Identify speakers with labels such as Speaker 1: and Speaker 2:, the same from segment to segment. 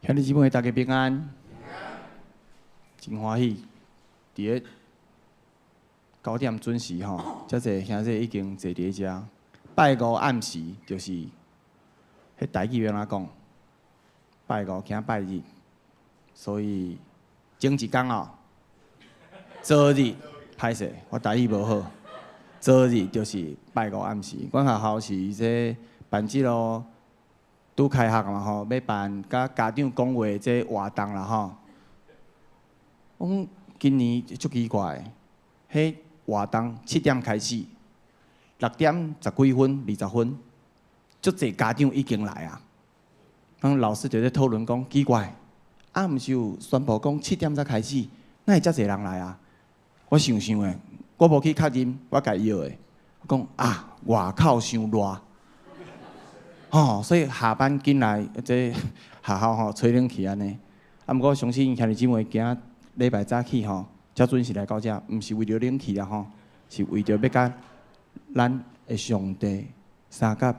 Speaker 1: 兄弟姊妹，大家平安，真歡喜，佇咧9點準時吼，遮濟兄弟已經坐佇咧遮。拜五暗時就是，彼台語欲按怎講？拜五行拜日，所以前一工哦，昨日歹勢，我台語無好。昨日就是拜五暗時，阮學校是這辦這囉。拄開學嘛吼，欲辦佮家長講話這活動啦吼。我講今年足奇怪，彼活動7點開始，6點十幾分、20分，足濟家長已經來啊。阮老師就咧討論講奇怪，啊毋是有宣布講七點才開始，哪會遮濟人來啊？我想想的，我無去確認，我家己臆的。我講啊，外口傷熱。吼，所以下班緊來這學校吼吹冷氣按呢。啊，毋過我相信兄弟姊妹今仔禮拜早起吼，才準時來到遮，毋是為著冷氣啦吼，是為著欲佮咱的上帝相佮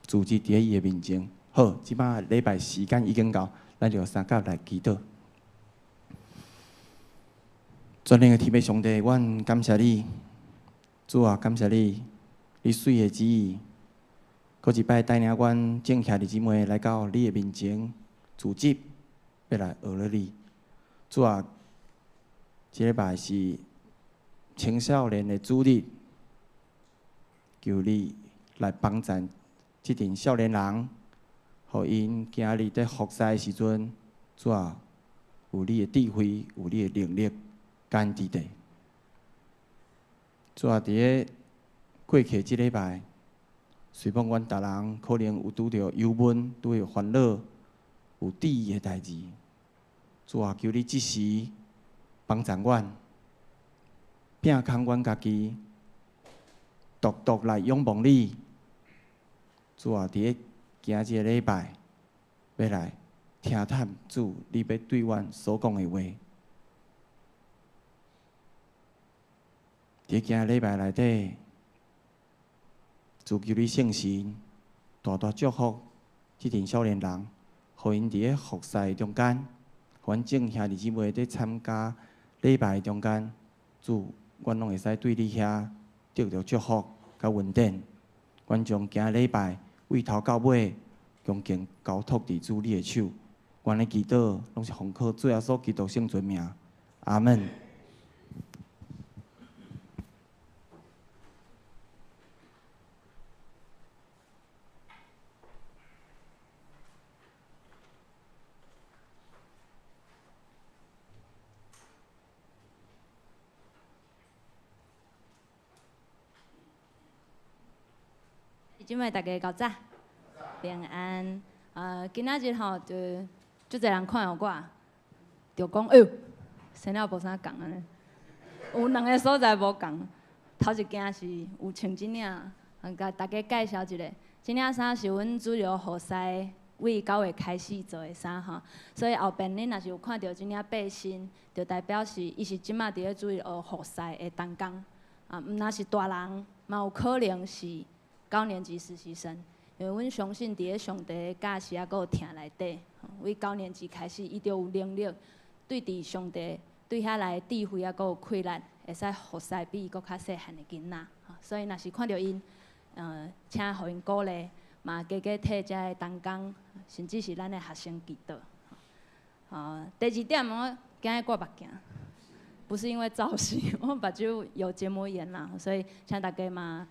Speaker 1: 組織佇伊的面前。好，這擺禮拜時間已經到，咱就相佮來祈禱。全能的天父上帝，阮感謝你，主啊，感謝你，你媠的旨意。閣一擺帶領阮眾兄弟姊妹來到你的面前，組織欲來學了你。主啊，這禮拜是青少年的主日，求你來幫贊這陣少年人，予𪜶今日佇服侍的時陣，主啊，有你的智慧，有你的能力，佮佇底。主啊，佇咧過去這禮拜，雖罔阮逐人可能有拄著憂悶、拄著煩惱、有質疑的代誌，主啊，求你這時幫助阮，摒空阮家己，獨獨來仰望你。主啊，佇咧今這个禮拜，欲來聽探主你欲對阮所講的話。佇今禮拜內底，主求你聖神大大祝福這陣少年人，予𪜶佇咧服侍中間，阮眾兄弟姊妹佇參加禮拜中間，主，阮攏會使對你遐得著祝福佮恩典。阮將今禮拜對頭到尾，恭敬交託佇主你的手。阮的祈禱攏是奉靠主耶穌基督聖尊名，阿門。
Speaker 2: 姊妹大家較早平安。今仔日吼，就足濟人看著我，就講哎喲，生了無啥仝按呢，有兩个所在無仝。頭一件是有穿這領，共大家介紹一下，這領衫是阮主日服侍為9月開始做的衫吼，所以後邊恁若是有看著這領背心，就代表是伊是這馬佇咧主日學服侍的同工。啊，毋若是大人，嘛有可能是高年級實習生，因為阮相信佇咧上帝的教示抑閣有疼內底，為高年級開始，伊就有能力對佇上帝對遐來的智慧抑閣有氣力，會使服侍比伊閣較細漢的囡仔。所以若是看著𪜶，請予𪜶鼓勵，嘛加加替遮的同工，甚至是咱的學生祈禱。第二點，我今日掛目鏡，不是因為造型，我目睭有結膜炎啦，所以請大家嘛，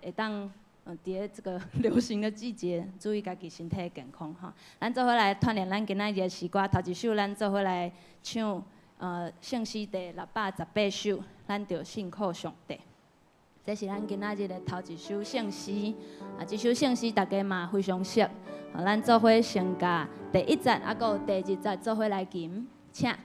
Speaker 2: 會當。佇咧這個流行的季節，注意家己身體健康吼。咱做伙來串聯咱今仔日的詩歌，頭一首咱做伙來唱，聖詩第618首，咱著信靠上帝。這是咱今仔日的頭一首聖詩，啊，這首聖詩大家嘛非常熟。咱做伙先共第一節，啊，閣有第二節做伙來吟，請。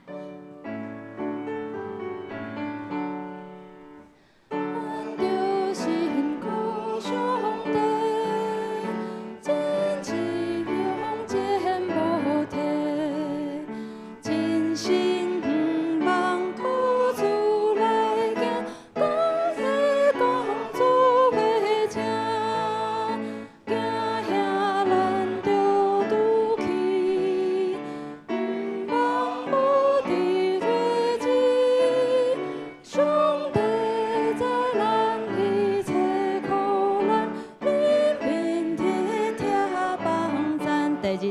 Speaker 2: 第二節。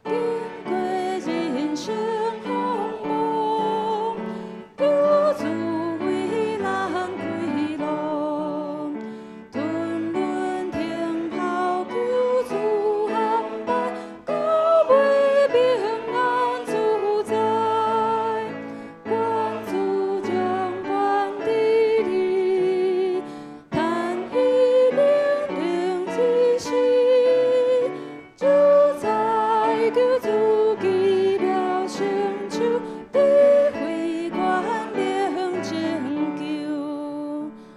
Speaker 2: 經過人生風暴，救主為咱開路，吞輪聽候救主安排，到尾平安自在，願主掌管治理，嘆氣命令之時，就在救主奇妙成就，智慧權能拯救。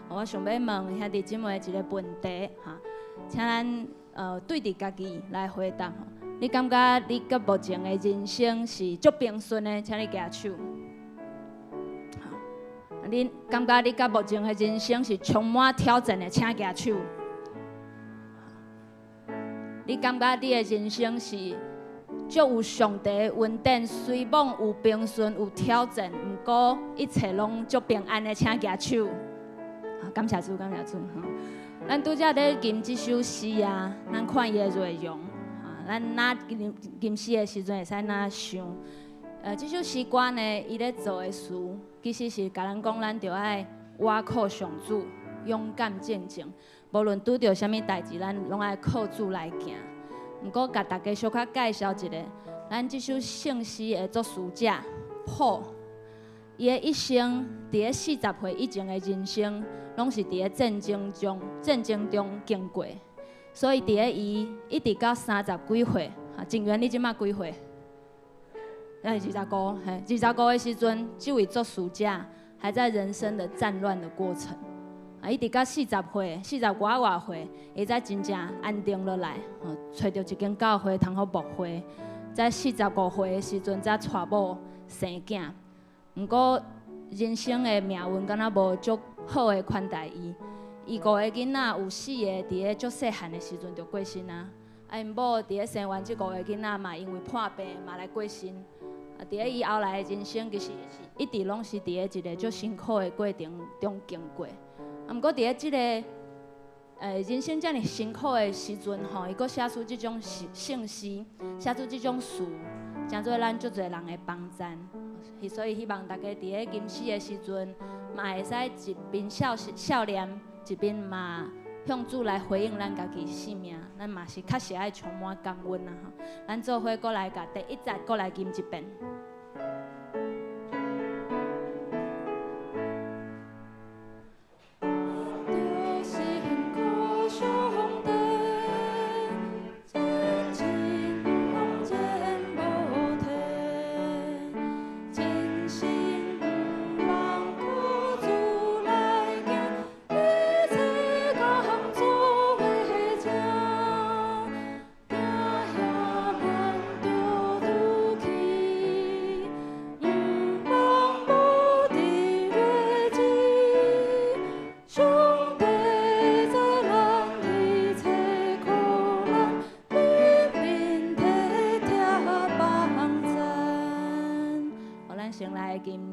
Speaker 2: 我想欲問兄弟姊妹一个問題哈，請咱對佇家己來回答。你感覺你到目前的人生是足平順的，請你舉手。你感覺你到目前的人生是充滿挑戰的，請舉手。你感覺你的人生是足有上帝的恩典，雖罔有平順有挑戰，毋過一切攏足平安的，請舉手。感謝主，感謝主。咱拄才咧吟這首詩啊，咱看伊的內容，咱若吟吟詩的時陣會使若想。這首詩歌呢，伊咧做的詞，其實是共咱講，咱著愛倚靠上主，勇敢前進。無論拄著啥物代誌，咱攏愛靠主來行。毋過，共大家小可介紹一下，咱這首聖詩的作詞者 Paul，伊的一生佇咧40歲以前的人生，攏是佇咧戰爭中經過。所以佇咧伊一直到30幾歲，靜源你這馬幾歲？25，嘿，25的時陣，這位作詞者還在人生的戰亂的過程。啊，一直到40歲，40外外歲，伊才真正安定落來，揣著一間教會通好牧會。在45歲的時陣，才娶某生囝。毋過人生的命運敢若無足好的款待伊。伊五個囡仔有四个佇咧足細漢的時陣就過身啊。啊，𪜶某佇咧生完這五個囡仔嘛，因為破病嘛來過身。啊，佇咧伊後來的人生，其實是一直攏是佇咧一個足辛苦的過程中經過。啊，毋過佇咧這個人生遮爾辛苦的時陣吼，伊閣寫出這種聖詩，寫出這種詞，成做咱足濟人的幫贊。所以希望大家佇咧吟詩的時陣，嘛會使一邊笑笑臉，一邊嘛向主來回應咱家己生命。咱嘛是確實愛充滿感恩啊！吼，咱做伙閣來共第一節閣來吟一遍。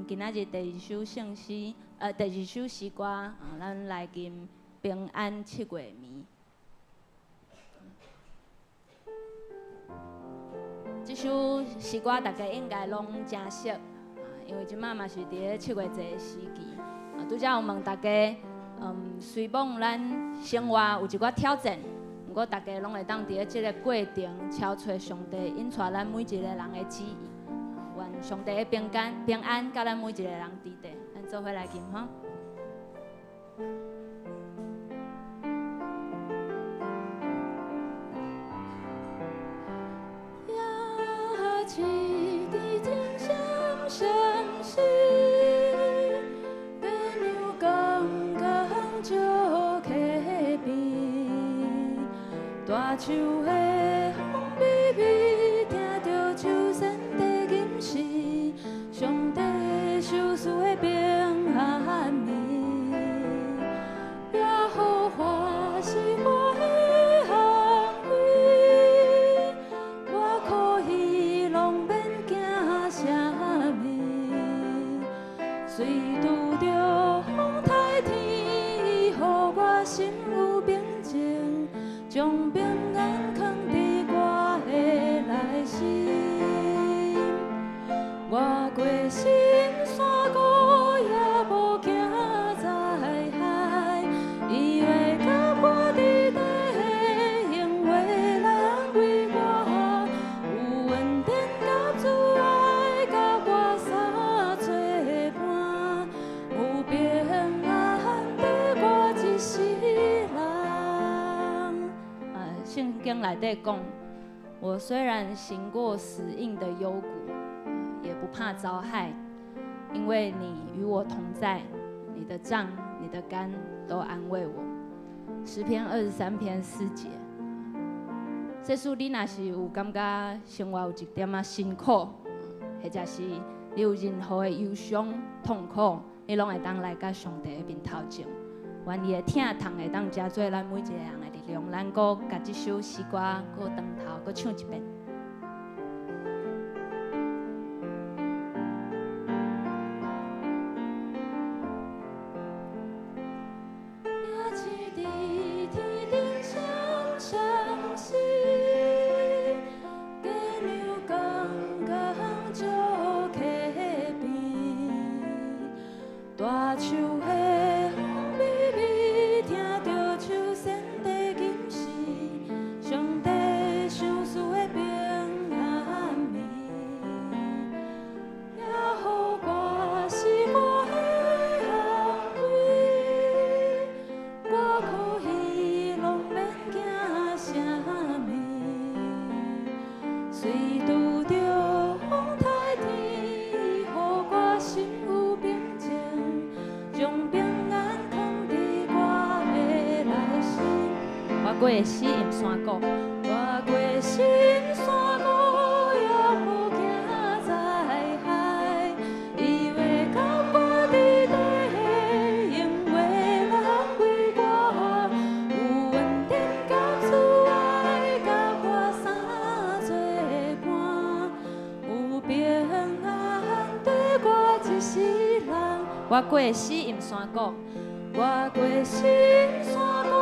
Speaker 2: 今仔日第二首聖詩，第二首詩歌，啊，咱來吟平安七月暝。這首詩歌大家應該攏誠熟，因為這馬嘛是佇咧七月節的時期。啊，拄才有問大家，雖罔咱生活有一寡挑戰，毋過大家攏會當佇咧這个過程，敲揣上帝引帶咱每一个人的旨意。願上帝的平安，平安，佮咱每一个人佇底，咱做伙來吟吼。夜市伫真闪闪烁，月娘刚刚照溪边，大树的风微微，听著秋蝉在吟诗，上帝赏赐的平安暝。耶和華是我的安慰，我可以攏免驚啥物。雖拄著風颱天，伊予我心有平靜，將平安囥佇內底講：我雖然行過死蔭的幽谷，也不怕遭害，因為你與我同在，你的杖、你的竿都安慰我。詩篇23篇4節。這使你若是有感覺生活有一點仔辛苦，或者是你有任何的憂傷、痛苦，你攏會當來佮上帝的面頭前。願伊的疼痛會當成做咱每一個人的力量。咱閣共這首詩歌閣轉頭閣唱一遍。過死蔭山谷，我過死蔭山谷也無驚災害，伊話共我佇地，永話來安慰我，有恩典佮慈愛佮我相做伴，有平安綴我一世人。我過死蔭山谷，我過死蔭山谷。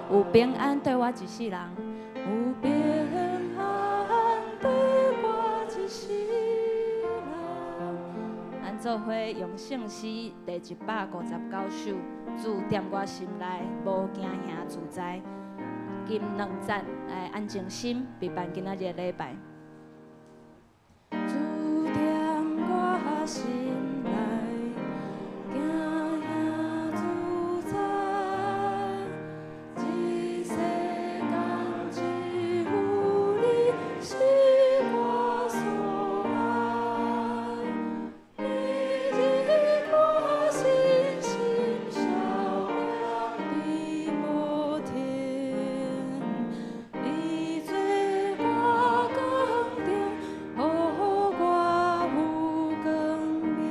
Speaker 2: 有平安綴我一世人，有平安綴我一世人。咱做伙用聖詩第159首，主踮我心內，無驚嚇自在。金兩讚來安靜心，備辦今仔日的禮拜。主踮我心內，驚嚇自在，這世間只有你是我所愛，你日我心心照亮的無停，你做我光灯，予我有光明。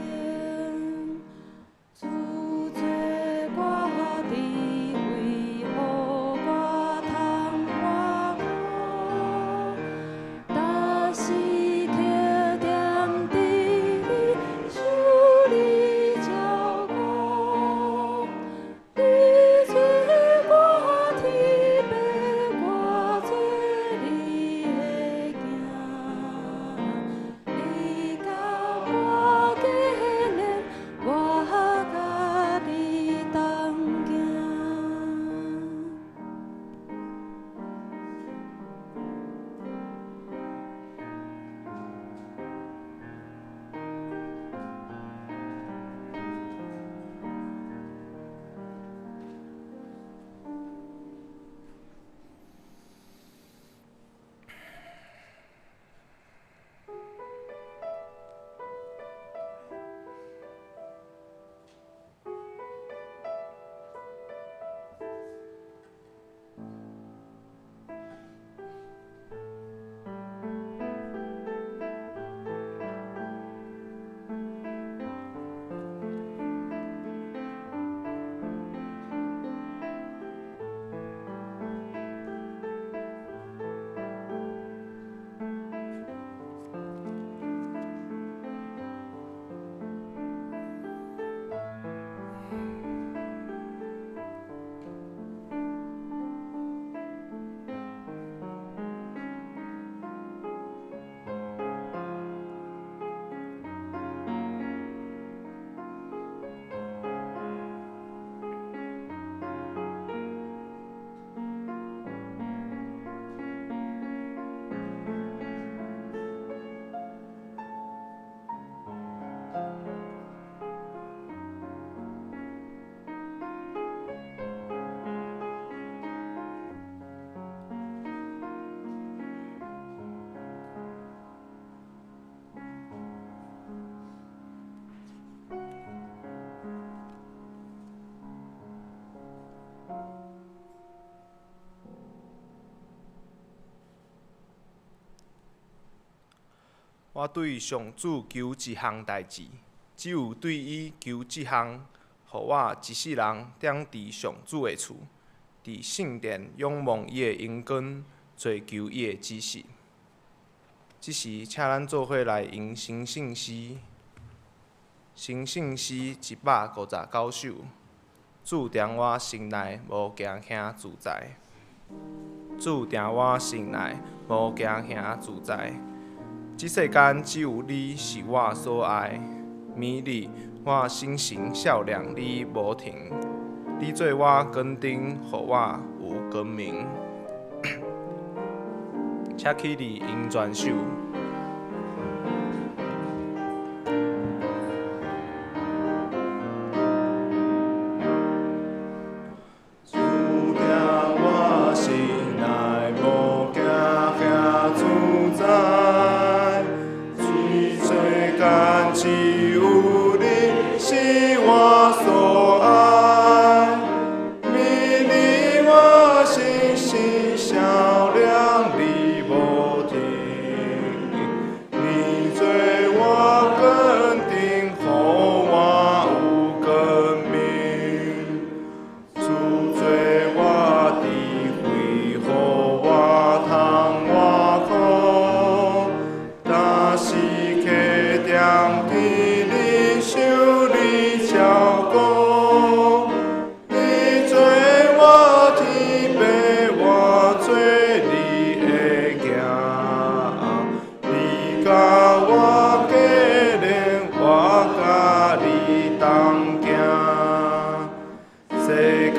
Speaker 3: 我對上主求一項代誌，只有對伊求這項，予我一世人踮佇上主的厝，佇聖殿仰望伊的榮光，追求伊的知識。這時，請咱做伙來吟成聖詩，成聖詩159首。主定我心內無驚嚇自在，主定我心內無驚嚇自在。這世間只有你是我所愛，美麗我心神照亮你無停，你做我光燈，予我有光明。請起立吟全首。主定我心內無驚嚇自在，這世間只有你是我所愛，美麗我心神照亮你無停，你做我光燈，予我有光明。主做我智慧，予我通活苦，若時刻踮佇你受你照顧，你做我天父，我做你的囝，你佮我結連，我佮你同行。世間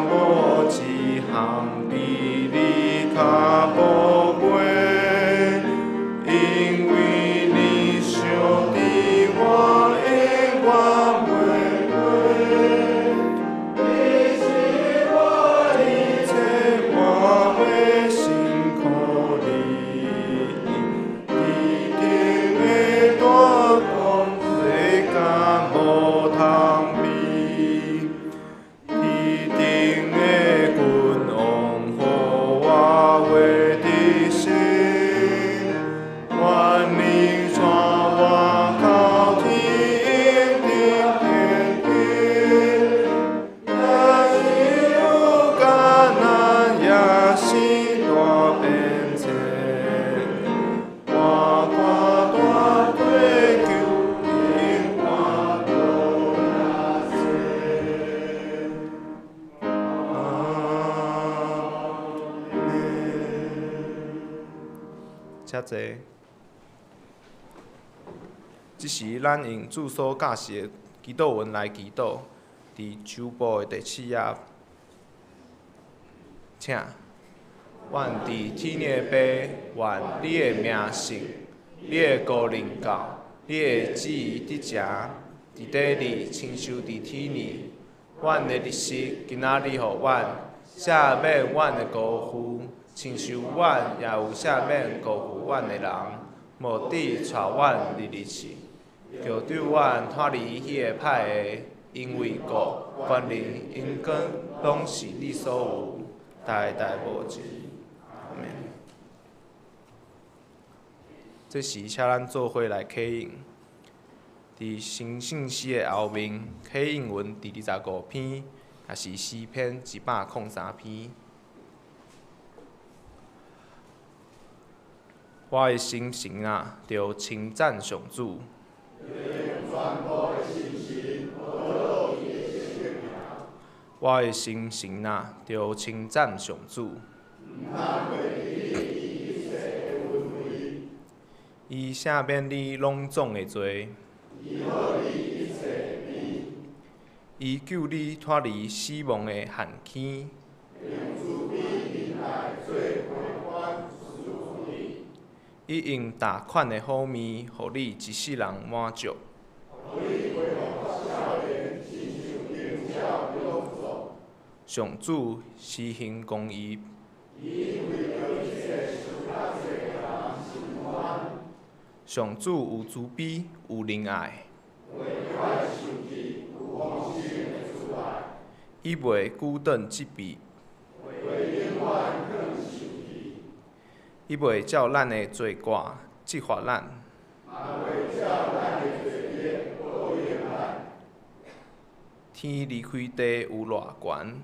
Speaker 3: 無一項比你較寶貴，因為你相佇我永遠袂過。你是我一切，我欲信靠你。天頂的大光，世間無通比。天頂的君王，予我活得新。願你帶我到天頂天頂。若是有艱難，也是大變遷，我決斷追求永遠做耶穌。阿們。請坐。這時，咱用主所教示的祈禱文來祈禱，佇書簿的第七頁，請。阮佇天的父，願你的名聖，你的國臨到，你的旨意得成，佇地裡親像佇天爾。阮的日食今仔日予阮，赦免阮的辜負，親像阮也有赦免辜負阮的人。毋得帶阮入去試，救救阮脫離彼个歹的，因為國、權能、榮光，攏是你所有，代代無盡。阿們。這時，請咱做伙來啟應。佇成聖詩的後面，啟應文第25篇，也是詩篇103篇。我的心神啊，著稱讚上主。我的心神啊，著稱讚上主。伊赦免你攏總的罪。伊救你脫離死亡的陷坑。伊用大款的好麵，予你一世人滿足。上主施行公義。上主有慈悲，有仁愛。伊袂久等責備。伊袂照咱的罪過責罰咱。天離開地有偌懸？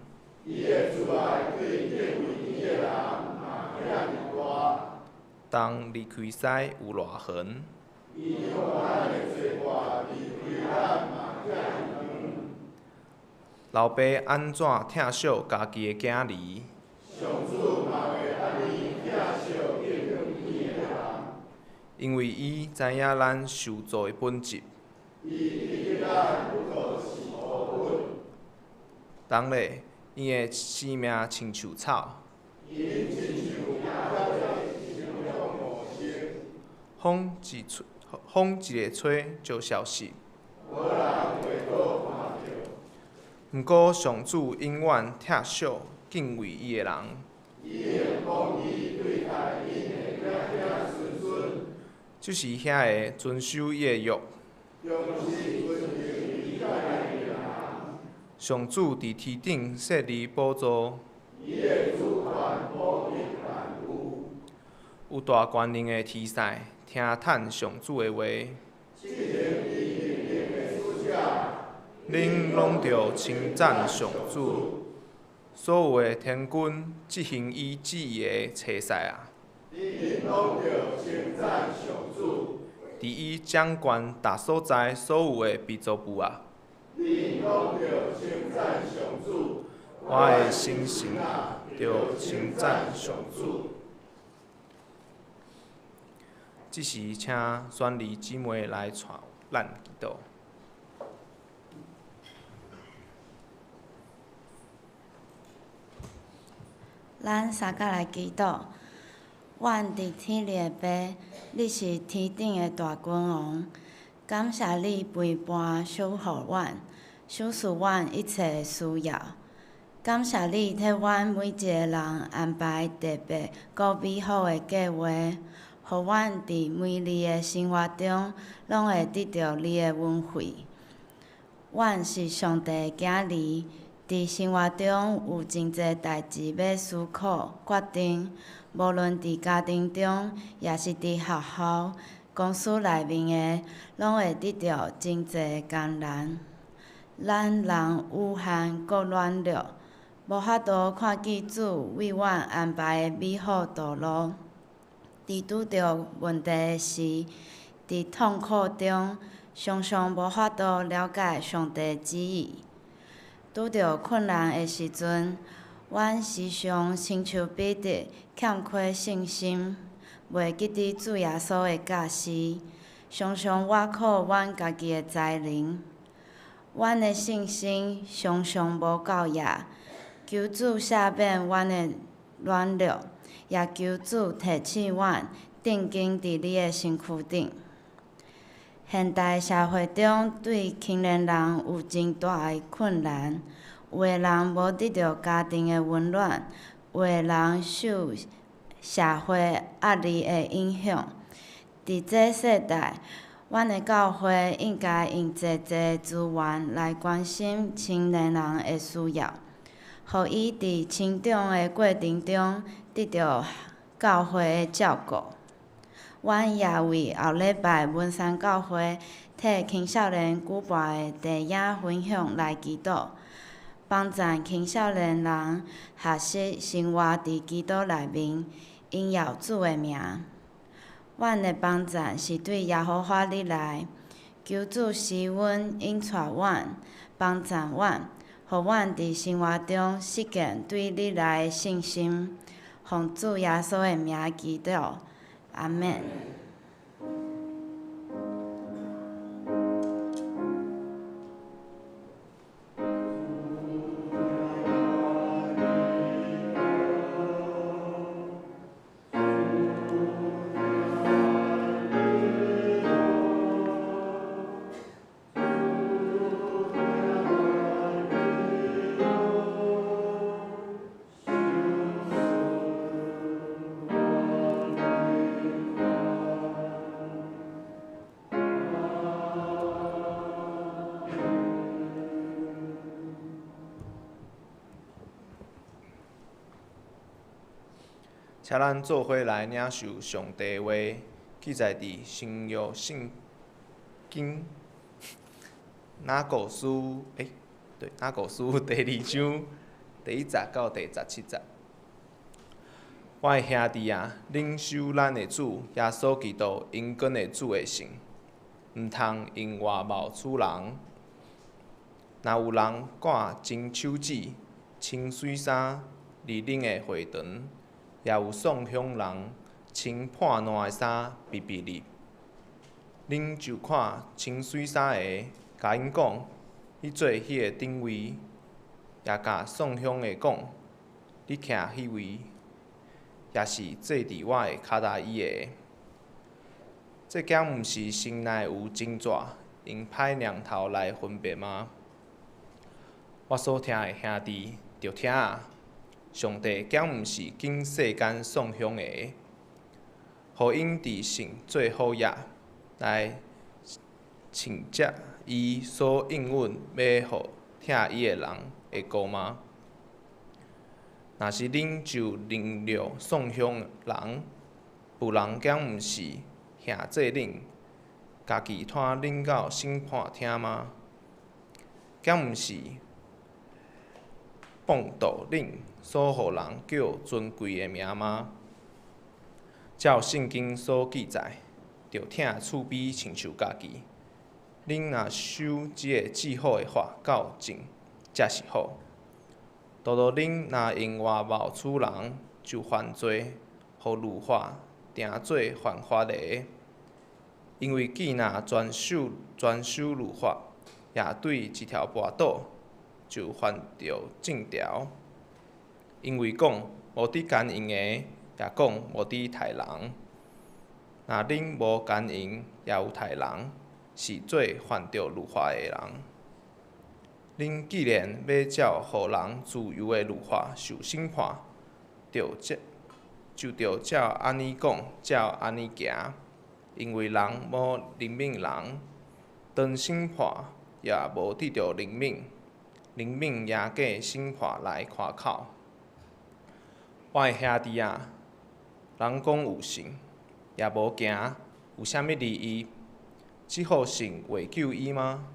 Speaker 3: 東離開西有偌遠？老爸按怎疼惜家己的囝兒？因為伊知影咱受造的本質。人咧，伊的生命親像草。風一吹，風一个吹就消失。毋過上主永遠疼惜敬畏伊的人。就是遐个遵守伊的約。上主佇天頂設立寶座。有大權能的天使聽嘆上主的話。恁攏著稱讚上主，所有的天軍執行伊旨意的差使啊！佇伊掌權逐所在所有的被造物啊！我的心神啊，著稱讚上主。這時，請宣禮姊妹來帶咱祈禱。
Speaker 4: 咱三甲來祈禱。阮佇天裡的爸，你是天頂的大君王，感謝你陪伴守護阮，賞賜阮一切的需要。感謝你替阮每一个人安排特別閣美好的計劃，予阮佇每日的生活中，攏會得著你的恩惠。阮是上帝的囝兒，佇生活中有真濟代誌欲思考、決定，無論佇家庭中，抑是佇學校、公司內面的，攏會得著真濟艱難。咱人有限閣軟弱，無法度看見主為阮安排的美好道路。佇拄著問題的時，佇痛苦中，常常無法度了解上帝旨意。拄著困難的時陣，阮時常親像彼得欠缺信心，袂記得主耶穌的教示，常常倚靠阮家己的才能。阮的信心常常無夠額，求主赦免阮的軟弱，也求主提醒阮定睛佇你的身軀頂。現代社會中對青年人有真大的困難，有的人無得著家庭的溫暖，有的人受社會壓力的影響。佇這世代，阮的教會應該用濟濟資源來關心青年人的需要，予伊佇成長的過程中得著教會的照顧。阮也為後禮拜文山教會替青少年舉辦的電影分享來祈禱，幫助青少年人學習生活佇基督內面，榮耀主的名。阮的幫贊是對耶和華裡來，求主施恩引帶阮，幫助阮，予阮佇生活中實踐對你來的信心。奉主耶穌的名祈禱，阿們。
Speaker 3: 請咱做伙來領受上帝的話。記載佇新約聖經雅各書，對，雅各書第二章第一節到第十七節。我的兄弟啊，恁守咱的主耶穌基督榮光的主的信，毋通用外貌取人。若有人掛金手指、穿媠衫佇恁的會堂，也有送香人穿破爛的衫覕覕入，恁就看穿媠衫的，共𪜶講：你坐彼个頂位，也共送香的講：你徛彼位，也是坐佇我的跤踏椅的。這敢毋是城內有真濟用歹念頭來分別嗎？我所疼的兄弟，著聽啊！上帝敢毋是揀世間喪凶的，予𪜶佇信做好業，來承接伊所應允欲予疼伊的人的果嗎？若是恁就凌辱喪凶人，婦人敢毋是限制恁，家己拖恁到審判廳嗎？敢毋是謗讟恁所予人叫尊貴的名嗎？照聖經所記載，著疼厝邊親像家己。恁若守這个至好的法到盡，才是好。獨獨恁若用外貌取人，就犯罪，予律法定做犯法的。因為既若全守律法，也對一條跋倒，就犯著眾條。因為講無得姦淫的，也講無得刣人。若恁無姦淫，也有刣人，是做犯著律法的人。恁既然欲照予人自由的律法受審判，就著照按呢講，照按呢行。因為人無憐憫人，當審判也無得著憐憫，憐憫贏過審判來誇口。我的兄弟啊，人講有信，也無行，有啥物利益？這號信會救伊嗎？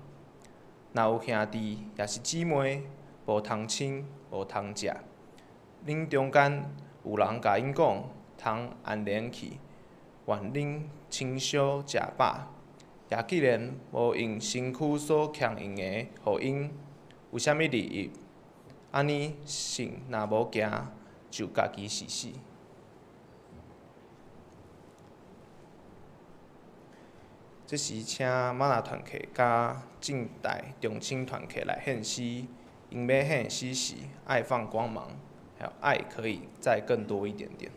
Speaker 3: 若有兄弟抑是姊妹，無通穿，無通食，恁中間有人共𪜶講，通安然去，願恁穿燒食飽，也既然無用身軀所強用的予𪜶，有啥物利益？按呢信若無行，就家己是死。這時請瑪納團契佮正大中青團契來獻詩，𪜶欲獻的詩是《愛放光芒》，還有《愛可以再更多一點點》。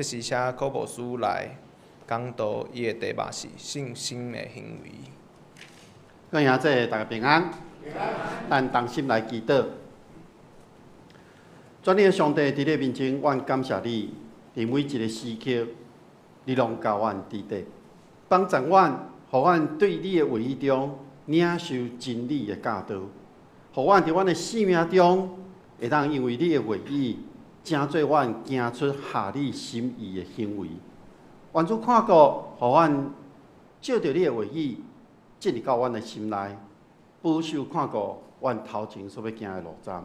Speaker 3: 這是寫雅各牧師來講道，伊的題目是信心的行為。
Speaker 5: 各位兄弟，大家平安。咱同心來祈禱。全能的上帝，佇你面前，阮感謝你，佇每一个時刻，你攏佮阮佇咧，幫助阮，予阮對你的話語中領受真理的教導，予阮佇阮的生命中，會當因為你的話語，成做阮行出合你心意的行為。願主看顧，予阮照著你的話語進入到阮的心內，保守看顧阮頭前所欲行的路站。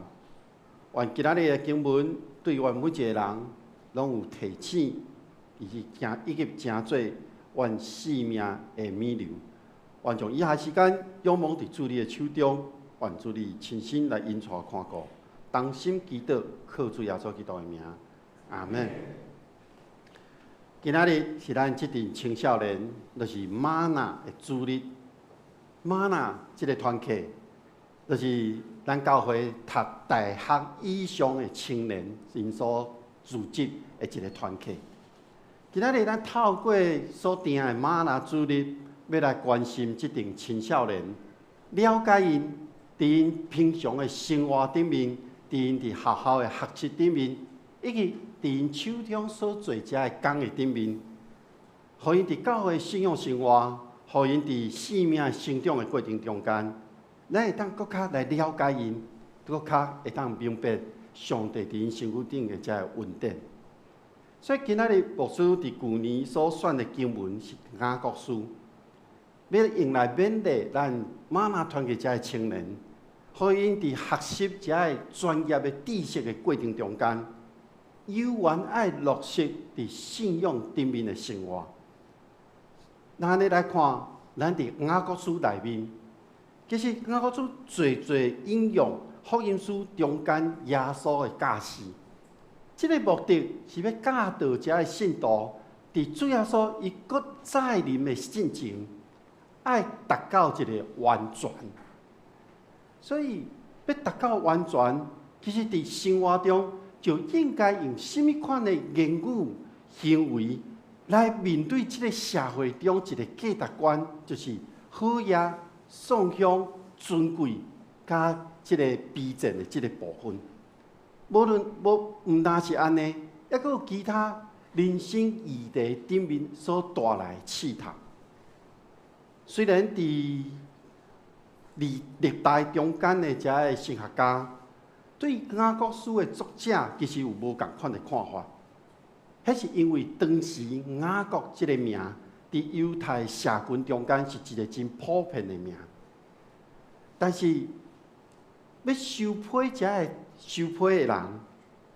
Speaker 5: 願今仔日的經文對阮每一個人攏有提醒，以及行以及成做阮生命的物流。願將以下時間仰望佇主你的手中，願主你親身來引帶看顧，同心祈禱，靠主耶穌基督的名，阿門。今仔日是咱這陣青少年，就是嗎哪的主日。嗎哪這个團契，就是咱教會讀大學以上的青年𪜶所組織的一个團契。今仔日咱透過所訂的嗎哪主日，欲來關心這陣青少年，了解𪜶佇𪜶平常的生活頂面，佇𪜶佇學校的學習頂面，以及佇𪜶手中所做遮的工的頂面，予𪜶佇教會信仰生活，予𪜶佇生命成長的過程中間，咱會當閣較來了解𪜶，閣較會當明白上帝佇𪜶身軀頂的遮个恩典。所以今仔日牧師佇舊年所選的經文是雅各書，欲用來勉勵咱嗎哪團契遮个青年，予𪜶佇學習遮个專業的知識的過程中間，猶原愛落實佇信仰頂面的生活。咱按呢來看，咱佇雅各書內面，其實雅各書濟濟引用福音書中間耶穌的教示，這个目的是欲教導遮个信徒，佇主耶穌伊閣再臨的進前，愛達到一个完全。所以欲達到完全，其實佇生活中就應該用啥物款的言語行為來面對這个社會中一个價值觀，就是好額、送香、尊貴，佮這个卑賤的這个部分。無論無毋但是按呢，猶閣有其他人生議題頂面所帶來的試探。雖然佇歷歷代中間的遮个神學家對雅各書的作者其實有無仝款的看法，彼是因為當時雅各這个名佇猶太社群中間是一个真普遍的名，但是欲收批遮个收批的人，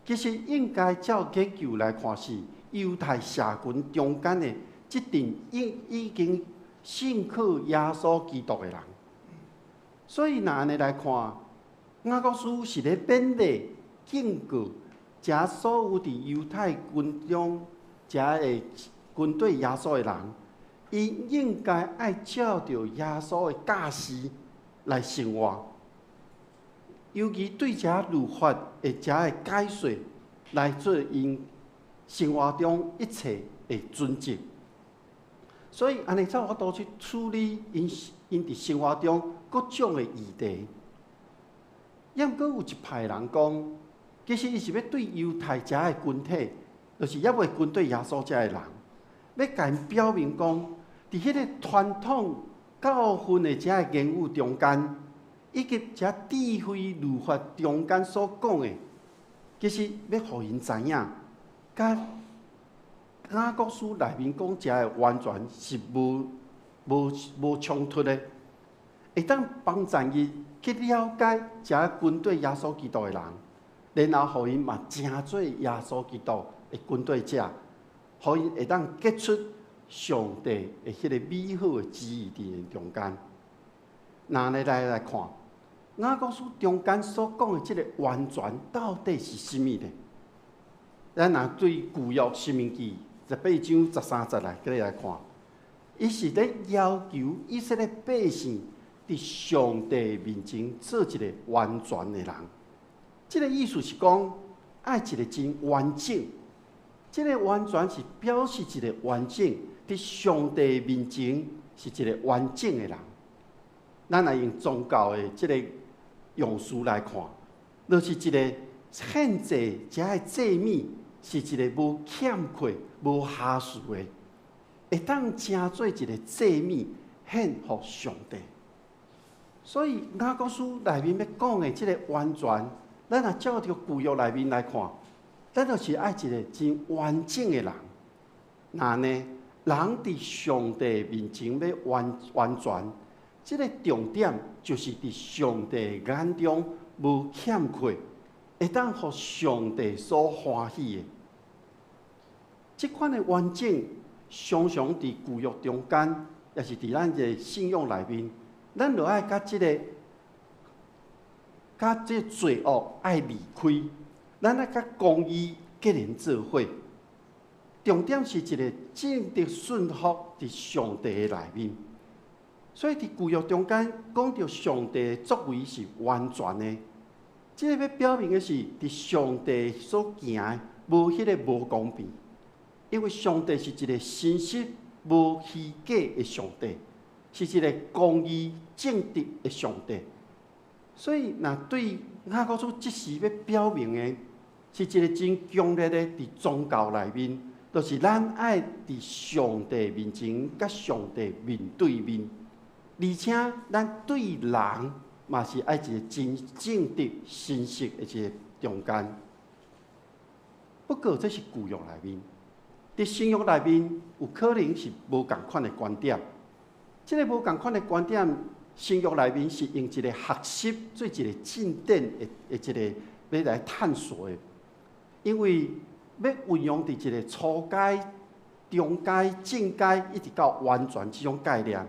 Speaker 5: 其實應該照研究來看是猶太社群中間的這陣已已經信靠耶穌基督的人。所以若按呢來看，雅各書是咧勉勵、警告，遮所有佇猶太群中遮會跟隨耶穌的人，伊應該愛照著耶穌的教示來生活。尤其對遮律法的遮个解說來做𪜶生活中一切的準則。所以按呢才有法度去處理𪜶𪜶佇生活中各種的議題。抑毋過有一派人講，其實伊是欲對猶太遮个群體，就是猶未跟隨耶穌遮个人，欲共𪜶表明講，佇彼个傳統教訓的遮个言語中間，以及遮智慧律法中間所講的，其實欲予𪜶知影，佮雅各書內面講遮个完全是無無無衝突的，會當幫助伊去了解遮跟隨耶穌基督的人，然後予𪜶嘛成做耶穌基督的跟隨者，予𪜶會當結出上帝的彼个美好的旨意佇𪜶中間。若按呢來來看，雅各書中間所講的這个完全到底是啥物呢？咱若對舊約申命記18章13節來過來看，伊是咧要求以色列百姓佇上帝面前做一个完全的人。這个意思是講，愛一个真完整、這个完全是表示一个完整，佇上帝面前是一個完整的人。咱來用宗教的這个用詞來看，就是一个獻祭，這个祭物是一个無欠缺、無瑕疵的，會當成做一个祭物獻予上帝。所以雅各書內面欲講的這个完全，咱若照著舊約內面來看，咱就是愛一个真完整的人。那呢，人佇上帝面前欲完完全，這个重點就是佇上帝眼中無欠缺，會當予上帝所歡喜的。這款的完整，常常佇舊約中間，也是佇咱的信仰內面，咱著愛佮這个，佮這个罪惡愛離開，咱愛佮公義結連做伙。重點是一个正直順服佇上帝的內面。所以佇舊約中間講著上帝的作為是完全的，這个欲表明的是，佇上帝所行的無彼个無公平，因為上帝是一个誠實無虛假的上帝，是一个公義正直的上帝。所以，若對雅各書這時欲表明的，是一个真強烈的佇宗教內面，就是咱愛佇上帝面前，佮上帝面對面，而且咱對人嘛是愛一个真正直、誠實的一个中間。不過這是舊約內面，佇新約內面有可能是無仝款的觀點。這个無仝款的觀點，新約內面是用一个學習做一个進展的的一个欲來探索的，因為欲運用佇一个初階、中階、進階，一直到完全這種概念。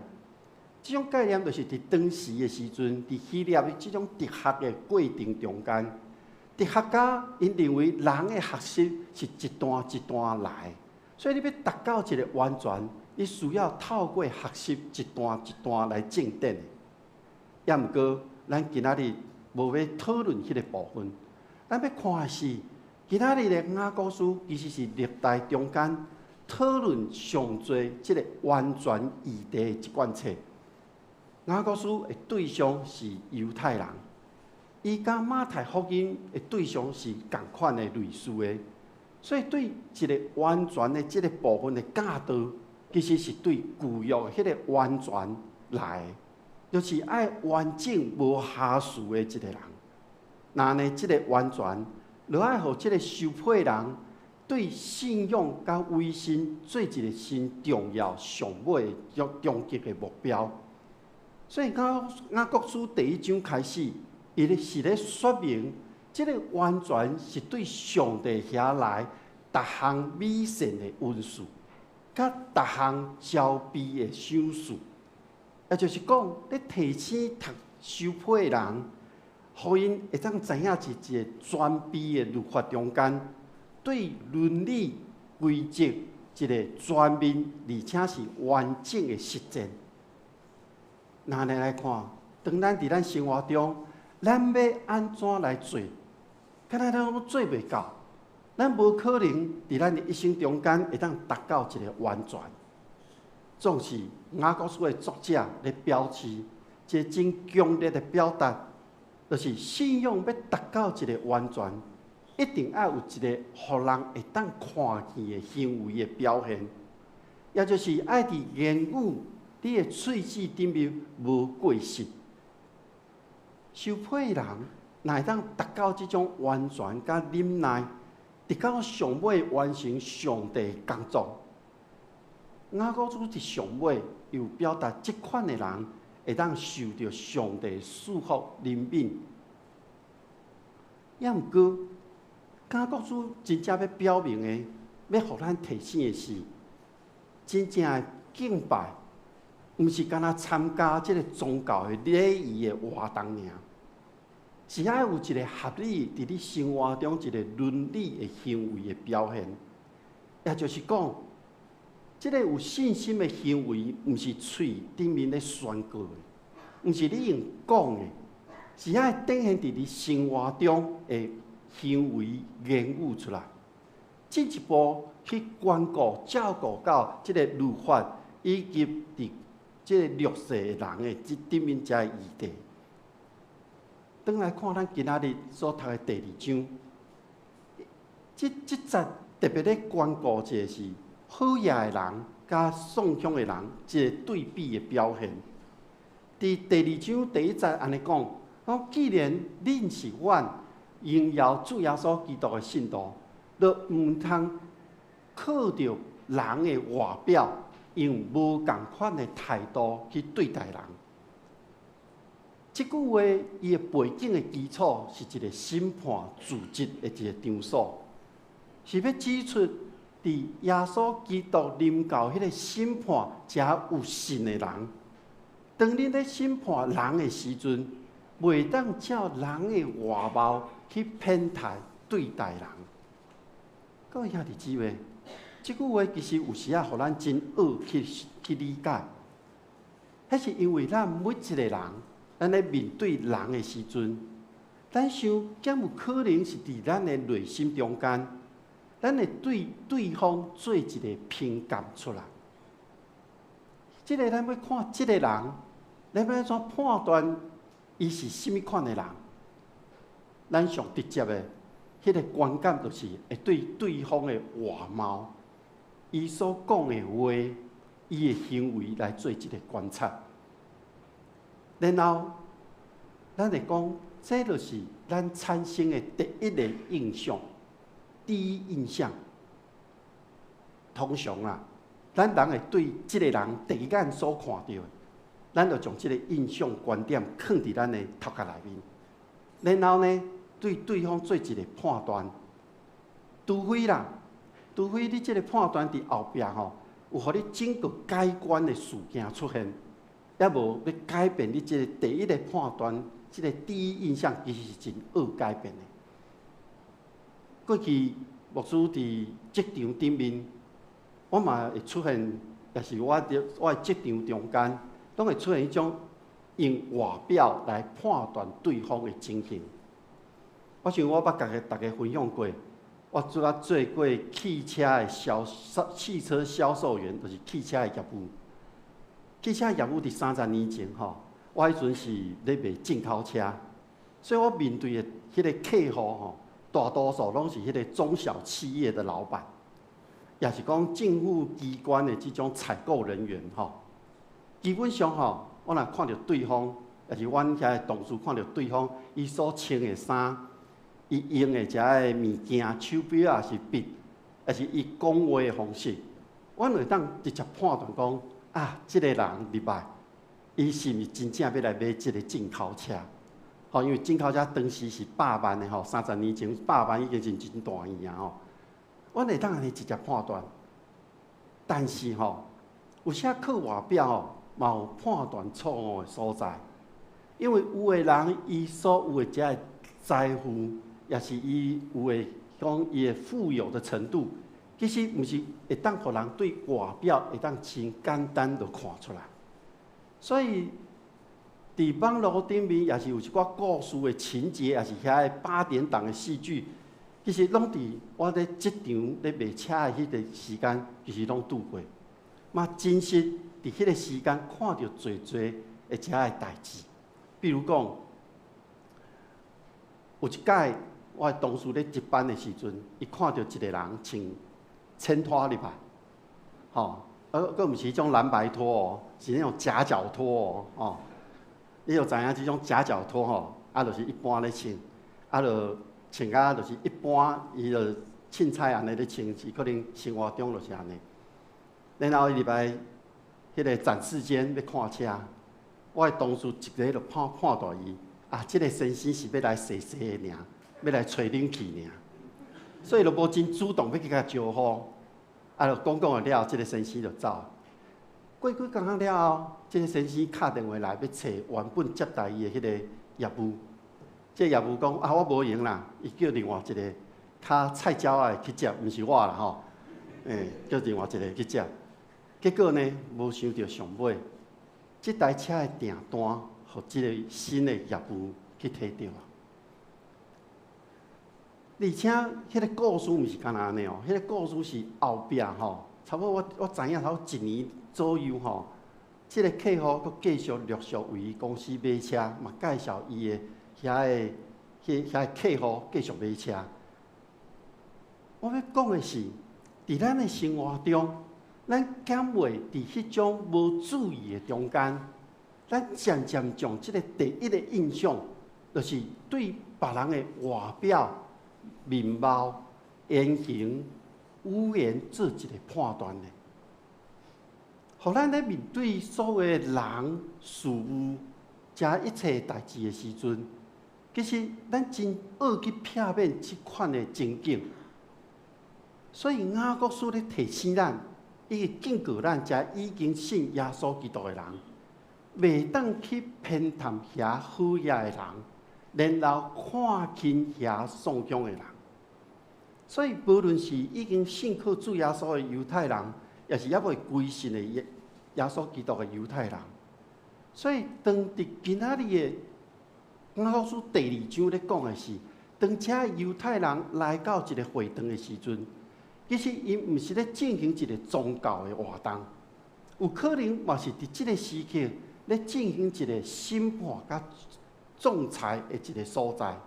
Speaker 5: 這種概念就是佇當時的時陣，佇希臘的這種哲學的過程中間，哲學家𪜶認為人的學習是一段一段來，所以你欲達到一个完全，你需要透過學習一段一段來進展的。也毋過，咱今仔日無欲討論彼个部分，咱欲看的是今仔日的雅各書，其實是歷代中間討論上濟這个完全議題的一卷冊。雅各書的對象是猶太人，伊佮馬太福音的對象是仝款的類似的，所以對一个完全的這个部分的教導，其實是對舊約彼个完全來的，就是愛完整無瑕疵的一个人。那呢，這个完全，就愛予這个受配人對信仰佮委身做一个真重要、上尾終極的目標。所以雅雅各書第一章開始，伊咧是咧說明，這个完全是對上帝遐來逐項美善的恩賜，佮逐項招庇的賞賜。也就是講，咧提醒讀受批的人，予𪜶會當知影佇一個全備的律法中間，對倫理規則一个全面而且是完整的實踐。若按呢來看，當咱佇咱生活中，咱欲按怎來做，敢若咱攏做袂到，咱無可能佇咱的一生中間會當達到一个完全。總是雅各書的作者咧表示，一个真強烈的表達，就是信仰欲達到一个完全，一定愛有一个予人會當看見的行為的表現，也就是愛佇言語，你的喙齒頂面無過失。受批人若會當達到這種完全佮忍耐，直到上尾完成上帝的工作。雅各書佇上尾又表達，這款的人會當受著上帝賜福憐憫。也毋過，雅各書真正欲表明的，欲予咱提醒的是，真正的敬拜，毋是干焦參加這个宗教的禮儀的活動爾，是愛有一个合理佇你生活中一个倫理的行為的表現。也就是講，這个有信心的行為，毋是喙頂面咧宣告的，毋是你用講的，是愛展現佇你生活中的行為言語出來。進一步去關顧照顧到這个律法以及佇這个弱勢的人的這頂面遮的議題。轉來看咱今仔日所讀的第二章，這節特別咧關顧一个是好額的人佮喪凶的人一个對比的表現。佇第二章第一節按呢講，講既然恁是阮榮耀主耶穌基督的信徒，就毋通靠著人的外表，用無仝款的態度去對待人。這句話伊的背景的基礎是一個審判組織的一個場所，是欲指出佇耶穌基督臨到彼個審判遮有信的人，當恁咧審判人的時陣，袂當照人的外貌去偏待對待人。各位兄弟姊妹，這句話其實有時仔予咱真僫去理解，彼是因為咱每一個人，咱咧面對人的時陣，咱想敢有可能是佇咱的內心中間，咱會對對方做一个評鑑出來。這个咱欲看這个人，咱欲按怎判斷伊是啥物款的人？咱上直接的彼个觀感就是會對對方的外貌、伊所講的話、伊的行為來做一个觀察。然後，咱會講，這就是咱產生的第一个印象、第一印象。通常啦，咱人會對這个人第一眼所看著的，咱就將這个印象觀點囥佇咱的頭殼內面。然後呢，對對方做一个判斷。除非啦，除非你這个判斷佇後壁吼，有予你整個改觀的事件出現，抑無欲改變你這个第一个判斷，這个第一印象其實是真僫改變的。過去牧師佇職場頂面，我嘛會出現，也是我佇我的職場中間，攏會出現彼種用外表來判斷對方的情形。我想我捌共大家分享過，我拄仔做過汽車銷售員，就是汽車的業務。汽車業務佇30年前吼，我彼陣是咧賣進口車，所以我面對的彼个客戶吼，大多數攏是彼个中小企業的老闆，也是講政府機關的這種採購人員吼。基本上吼，我若看著對方，也是阮遐的同事看著對方，伊所穿的衫，伊用的遮个物件、手錶抑是筆，抑是伊講話的方式，阮會當直接判斷講，啊，這个人入來，伊是毋是真正欲來買這个進口車？吼，因為進口車當時是百萬的吼，30年前百萬已經是真大錢啊吼。阮會當按呢直接判斷，但是吼，有時靠外表吼，嘛有判斷錯誤的所在。因為有的人伊所有的遮个財富，抑是伊有的講伊的富有的程度，其實毋是會當予人對外表會當真簡單就看出來。所以，佇網路頂面也是有一寡故事的情節，抑是遐个八點檔的戲劇，其實攏佇我咧職場咧賣車的彼個時間，其實攏拄過。嘛真實佇彼個時間看著濟濟的遮个代誌。比如講，有一擺我的同事咧值班的時陣，伊看著一个人穿淺拖入來，吼，閣毋是彼種藍白拖哦，是彼種夾腳拖哦，吼。你就知影這種夾腳拖吼，啊，就是一般咧穿，啊，就穿甲就是一般，伊就凊彩按呢咧穿，是可能生活中就是按呢。然後伊入來彼个展示間欲看車，我的同事一个就判斷伊，啊，這个先生是欲來踅踅的爾，欲來吹冷氣爾，所以就無真主動欲去共招呼，啊，就講講了，這个先生就走。過幾工了後，這个先生敲電話來，欲揣原本接待伊的彼個業務。這個業務講啊，我無閒啦，伊叫另外一个較菜鳥仔的去接，毋是我啦吼。叫另外一个去接。結果呢，無想著上尾，這台車的訂單，予這个新的業務去提著啊。而且彼个故事毋是干焦按呢哦，彼个故事是後壁吼，差不多我知影差不多一年左右吼，這個客戶閣繼續陸續為伊公司買車，嘛介紹伊的遐个、彼遐个客戶繼續買車。我欲講的是，佇咱的生活中，咱敢會佇彼種無注意的中間，咱漸漸將這个第一个印象，就是對別人的外表、面貌、言行、語言做一个判斷呢？予咱咧面對所有的人、事物、遮一切代誌的時陣，其實咱真愛去避免這款的情景。所以雅各書咧提醒咱，伊會警告咱，遮已經信耶穌基督的人，袂當去偏袒遐好額的人，然後看輕遐喪鄉的人。所以，無論是已經信靠主耶穌的猶太人，抑是猶未歸信的耶穌基督的猶太人，所以當佇今仔日的雅各書第二章咧講的是，當遮猶太人來到一个會堂的時陣，其實𪜶毋是咧進行一个宗教的活動，有可能嘛是佇這个時刻咧進行一个審判佮仲裁的一个所在。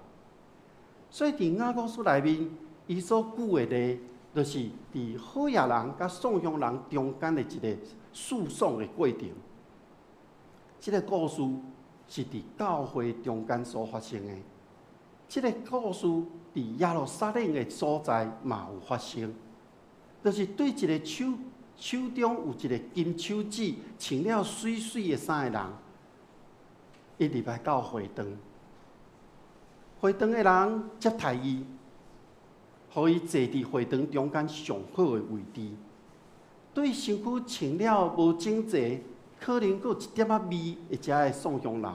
Speaker 5: 所以佇雅各書內面，伊所舉的例，就是佇好額人佮喪鄉人中間的一个訴訟的過程。這个故事是佇教會中間所發生的。這个故事佇耶路撒冷的所在嘛有發生，就是對一个手中有一个金手指，穿了媠媠的衫的人，伊入來到會堂，會堂的人接待伊，予伊坐佇會堂中間上好的位置。對身軀穿了無整齊，可能閣有一點仔味的遮的喪鄉人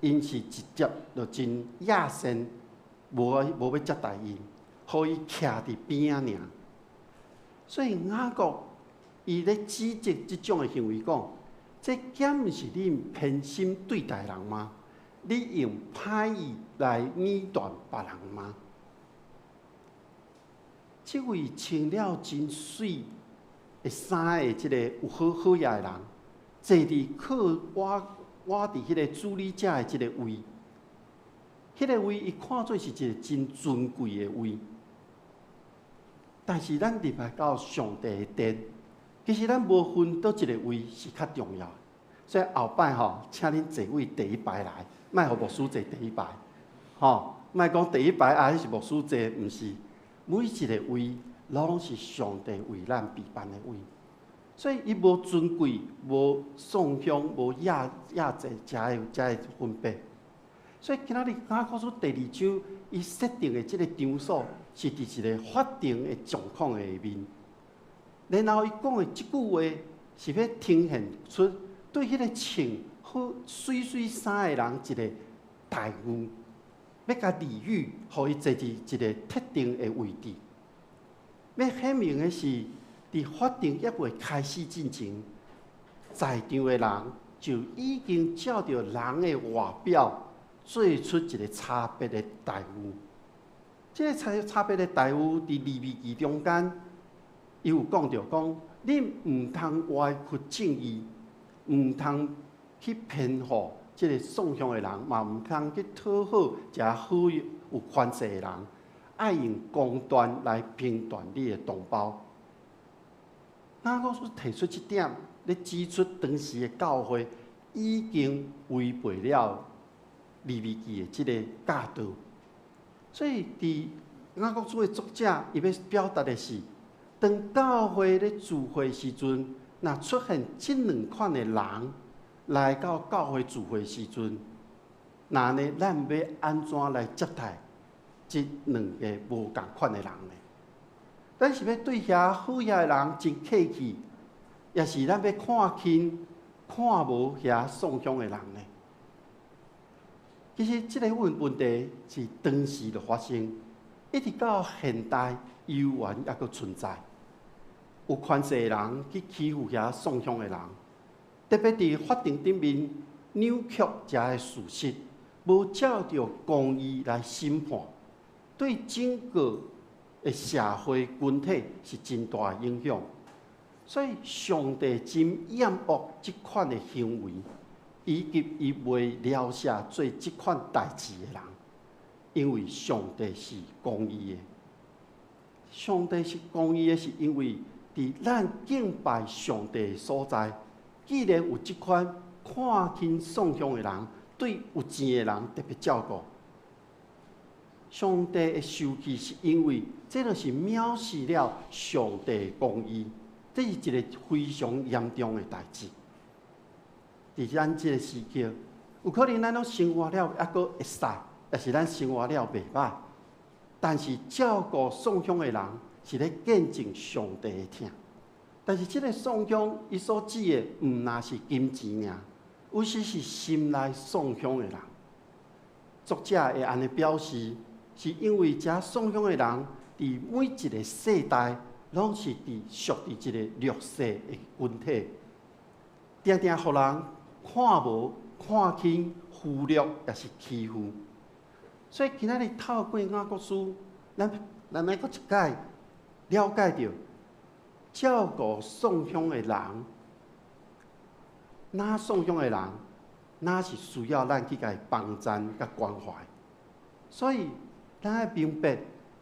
Speaker 5: ，𪜶是直接就真野性，無欲接待𪜶，予伊徛佇邊仔爾。所以雅各伊咧指責這種的行為，講：這敢毋是恁偏心對待人嗎？你用歹意來捏斷別人嗎？這位穿了真媠的衫的這个有好好額的人，坐佇靠倚倚佇彼个主理者的這个位，彼个位伊看做是一个真尊貴的位。但是咱入來到上帝的殿，其實咱無分佗一个位是較重要。所以後擺吼，請恁坐位第一排來，莫予牧師坐第一排，吼，莫講第一排啊，彼是牧師坐，毋是。每一个位攏是上帝為咱備辦的位，所以伊無尊貴、無喪鄉、無亞亞濟遮个分別。所以今仔日雅各書第二章，伊設定的這个場所是佇一个法庭的狀況下面。然後伊講的這句話是欲呈現出對彼個穿好媠媠衫的人一个待遇，欲共禮遇，予伊坐佇一个特定的位置。欲顯明的是，佇法庭猶未開始進前，在場的人就已經照著人的外表做出一个差別的待遇。這个差別的待遇，佇利未記中間，伊有講著講，你毋通歪曲正義，毋通去偏護這个喪鄉的人，嘛毋通去討好遮好有權勢的人，愛用公斷來評斷你的同胞。雅各書提出這點，咧指出當時的教會已經違背了利未記的這个教導。所以，佇雅各書的作者，伊欲表達的是，當教會咧聚會時陣，若出現這兩款的人來到教會聚會時陣，那呢，咱欲按怎來接待這兩个無仝款的人呢？咱是欲對遐好額的人真客氣，抑是咱欲看輕、看無遐喪鄉的人呢？其實這个問題是當時就發生，一直到現代猶原猶閣存在。有權勢的人去欺負遐喪鄉的人，特別佇法庭頂面扭曲遮个事實，無照著公義來審判，對整個的社會群體是真大的影響。所以上帝真厭惡這款的行為，以及伊袂饒赦做這款代誌的人，因為上帝是公義的。上帝是公義的，是因為佇咱敬拜上帝的所在，既然有這款看輕送香的人，對有錢的人特別照顧。上帝會生氣，是因為這就是藐視了上帝公義，這是一個非常嚴重的代誌。佇咱這個時刻，有可能咱攏生活了猶閣會使，抑是咱生活了袂歹。但是照顧送香的人是咧見證上帝的疼。但是這個送香，伊所指的毋但是金錢爾，有時是心內送香的人。作者會按呢表示，是因為遮送香的人，佇每一個世代，攏是佇屬佇一個弱勢的群體，定定予人看無、看輕、忽略，抑是欺負。所以今仔日透過雅各書，咱愛閣一擺了解著照顧送香的人，若送香的人，若是需要咱去共伊幫贊佮關懷。所以咱愛明白，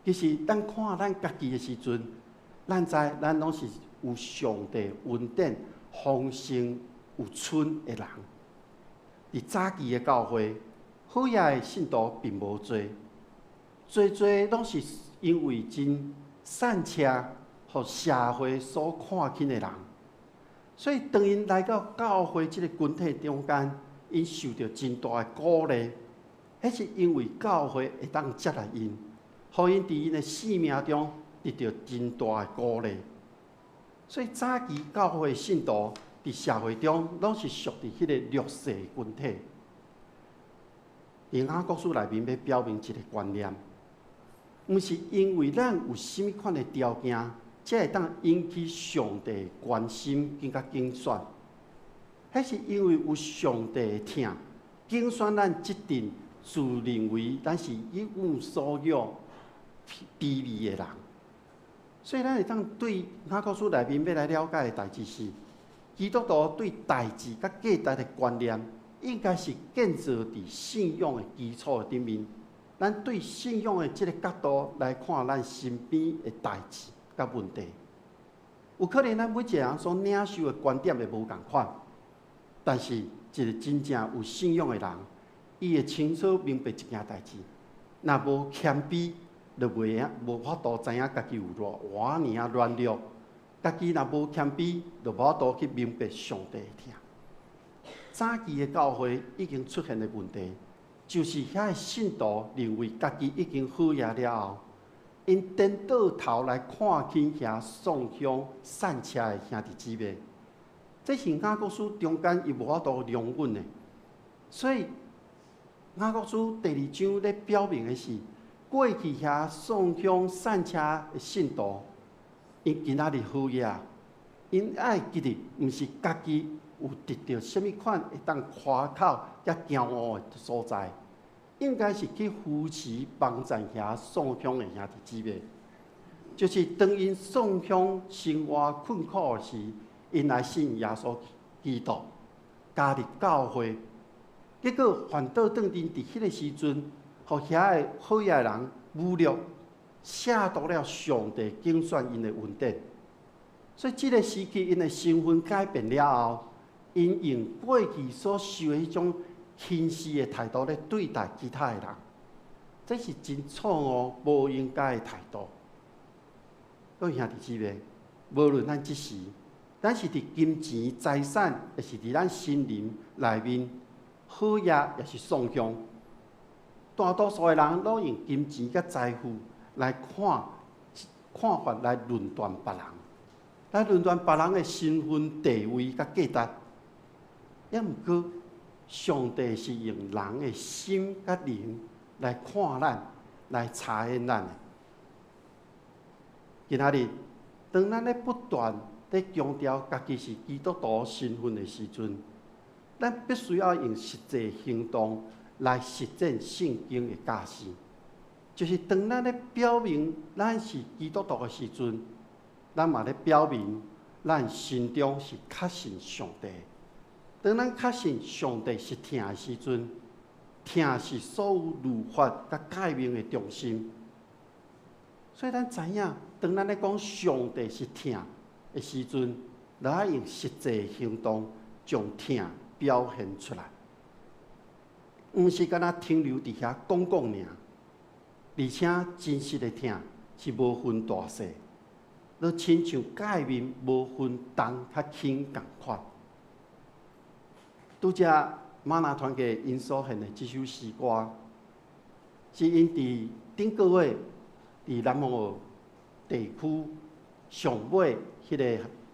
Speaker 5: 其實咱看咱家己的時陣，咱知咱攏是有上帝恩典豐盛有剩的人。佇早期的教會，好額的信徒並無濟，濟濟攏是因為真散赤，予社會所看輕的人。所以當𪜶來到教會這个群體中間，𪜶受著真大的鼓勵。彼是因為教會會當接納𪜶，予𪜶佇𪜶的生命中得著真大的鼓勵。所以早期教會信徒佇社會中，攏是屬佇彼个弱勢群體。佇雅各書內面欲表明一个觀念，毋是因為咱有啥物款的條件，才會當引起上帝關心佮揀選。彼是因為有上帝的疼，揀選咱這陣自認為咱是一無所有、卑微的人。所以咱會當對雅各書內面欲來了解的代誌是，基督徒對代誌佮價值的觀念，應該是建造佇信仰的基礎頂面。咱對信仰的這个角度來看咱身邊的代誌佮問題，有可能咱每一個人所領受的觀點會無仝款，但是一個真正有信仰的人，伊會清楚明白一件代誌，若無謙卑，就袂用無法度知影家己有偌偌爾仔軟弱。家己若無謙卑，就無法度去明白上帝的疼。早期的教會已經出現的問題，就是遐个信徒認為家己已經好額了後，𪜶顛倒頭來看輕遐送香散赤的兄弟姊妹。這是雅各書中間伊無法度容忍的，所以雅各書第二章咧表明的是，過去遐送香散赤的信徒，𪜶今仔日好額，𪜶愛記得，毋是家己有得著啥物款會當誇口佮驕傲的所在，應該是去扶持幫贊遐送香的兄弟姊妹。就是當𪜶送香生活困苦的時，𪜶來信耶穌基督，加入教會，結果反倒轉𪜶佇彼个時陣，予遐个好額的人侮辱、褻瀆了上帝揀選𪜶的恩典。所以這个時期，𪜶的身份改變了後，𪜶用過去所受的彼種輕視的態度來對待其他的人，這是真錯誤、無應該的態度。各位兄弟姊妹，無論咱這時，咱是佇金錢、財產，抑是佇咱心靈內面好額，抑是送香，大多數的人攏用金錢佮財富來看看法來論斷別人，來論斷別人的身份地位佮價值。抑毋過，上帝是用人的心佮靈來看咱，來查驗咱的。今仔日，當咱咧不斷咧強調家己是基督徒身份的時陣，咱必須要用實際行動來實踐聖經的教示。就是當咱咧表明咱是基督徒的時陣，咱嘛咧表明咱心中是確信上帝。當咱確信上帝是疼的時陣，疼是所有律法佮誡命的中心。所以咱知影，當咱咧講上帝是疼的時陣，就愛用實際行動將疼表現出來，毋是干焦停留佇遐講講爾。而且真實的疼是無分大細，就親像誡命無分重較輕仝款。拄才瑪拿團契𪜶所獻的這首詩歌，是𪜶佇頂個月佇南風澳地區上尾彼个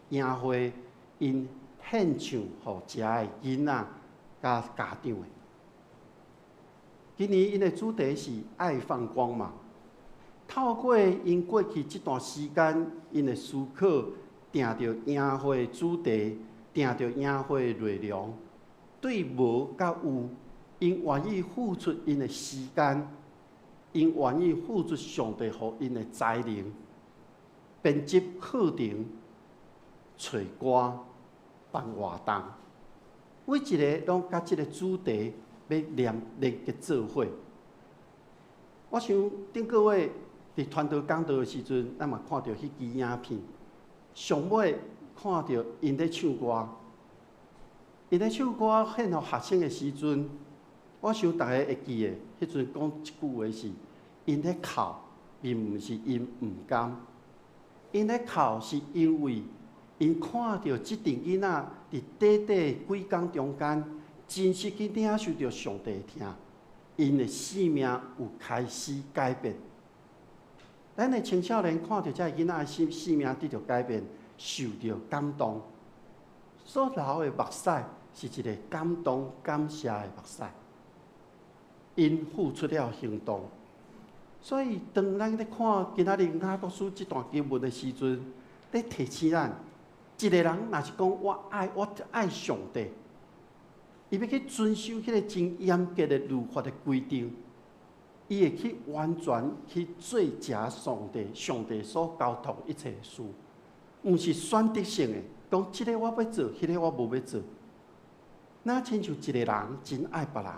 Speaker 5: 營會，𪜶獻唱予遮的囡仔佮家長的。今年𪜶的主題是愛放光芒。透過𪜶過去這段時間，𪜶的思考，定著營會主題，定著營會內容，對無佮有，𪜶願意付出𪜶的時間，𪜶願意付出上帝予𪜶的才能，編輯課程、揣歌、辦活動，每一个攏佮這个主題欲連結做伙。我想頂個月佇傳道講道的時陣，咱嘛看著彼支影片，上尾看著𪜶咧唱歌，𪜶咧唱歌獻予學生的時陣，我想逐家會記得，彼陣講一句話是：𪜶咧哭，並毋是𪜶毋甘，𪜶咧哭是因為𪜶看著這陣囡仔佇短短幾工中間，真實去領受著上帝的疼，𪜶的生命有開始改變。咱的青少年看著這个囡仔的生命得著改變，受著感動，所流的目屎是一个感動感謝的目屎。𪜶付出了行動，所以當咱咧看今仔日雅各書這段經文的時陣，咧提醒咱，一个人若是講我愛上帝，伊欲去遵守彼个真嚴格的律法的規定，伊會去完全去做成上帝所交託一切事，毋是選擇性的，講這个我欲做，彼个我無欲做。若親像一个人真愛別人，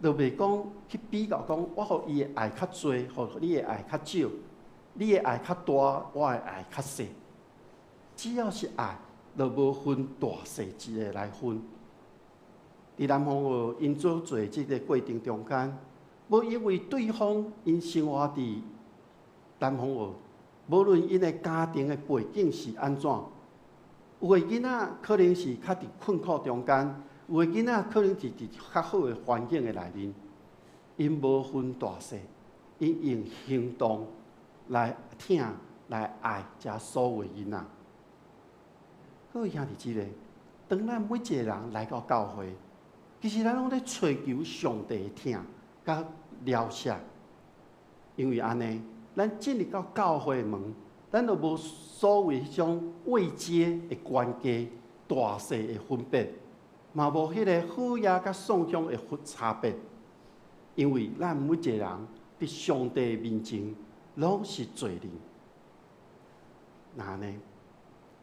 Speaker 5: 就袂講去比較講，我予伊的愛較濟，予你的愛較少，你的愛較大，我的愛較細。只要是愛，就無分大細一个來分。佇南方澳𪜶所做這个過程中間，無因為對方𪜶生活佇南方澳，無論𪜶的家庭的背景是按怎，有的囡仔可能是較佇困苦中間，有的囡仔可能是佇較好的環境的內面，𪜶無分大細，𪜶用行動來疼、來愛遮所有的囡仔。各位兄弟姊妹，當咱每一个人來到教會，其實咱攏咧揣求上帝的疼佮饒赦，因為按呢，咱進入到教會門，咱就無所謂彼種位階的關係、大細的分別，嘛無彼个好野佮喪鄉的分差別，因為咱每一个人佇上帝面前攏是罪人。那呢，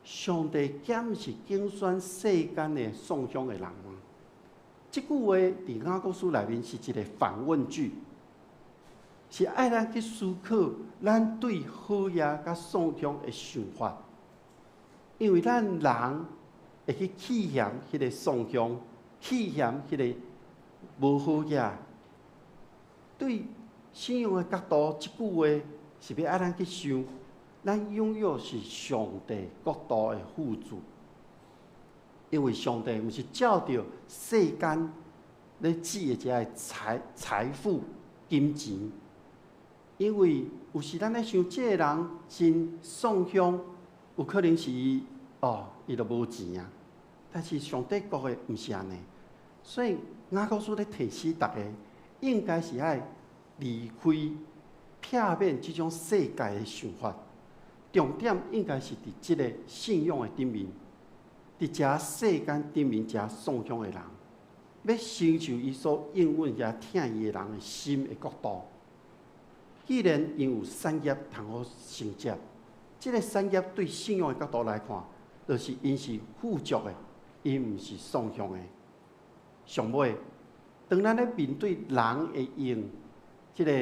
Speaker 5: 上帝敢是揀選世間的喪鄉的人嗎？這句話佇雅各書內面是一个反問句，是愛咱去思考咱對好野佮喪鄉的想法，因為咱人會去棄嫌彼個喪鄉，棄嫌彼個無好野。對信仰的角度，這句話是欲愛咱去想，咱擁有是上帝國度的富足。因為上帝毋是照著世間咧指的這个財富、金錢。因為有時咱咧想，這个人真喪鄉，有可能是伊哦，伊就無錢啊。但是上帝國的毋是按呢，所以雅各書咧提醒逐家，應該是愛離開、避免這種世界的想法。重點應該是佇這个信仰的頂面，佇遮世間頂面遮喪鄉的人，欲成就伊所應允遐疼伊的人的心的國度。既然𪜶有产业通好承接，這个产业对信仰的角度来看，就是𪜶是富足的，𪜶毋是丧向的。上尾，當咱咧面對人會用這个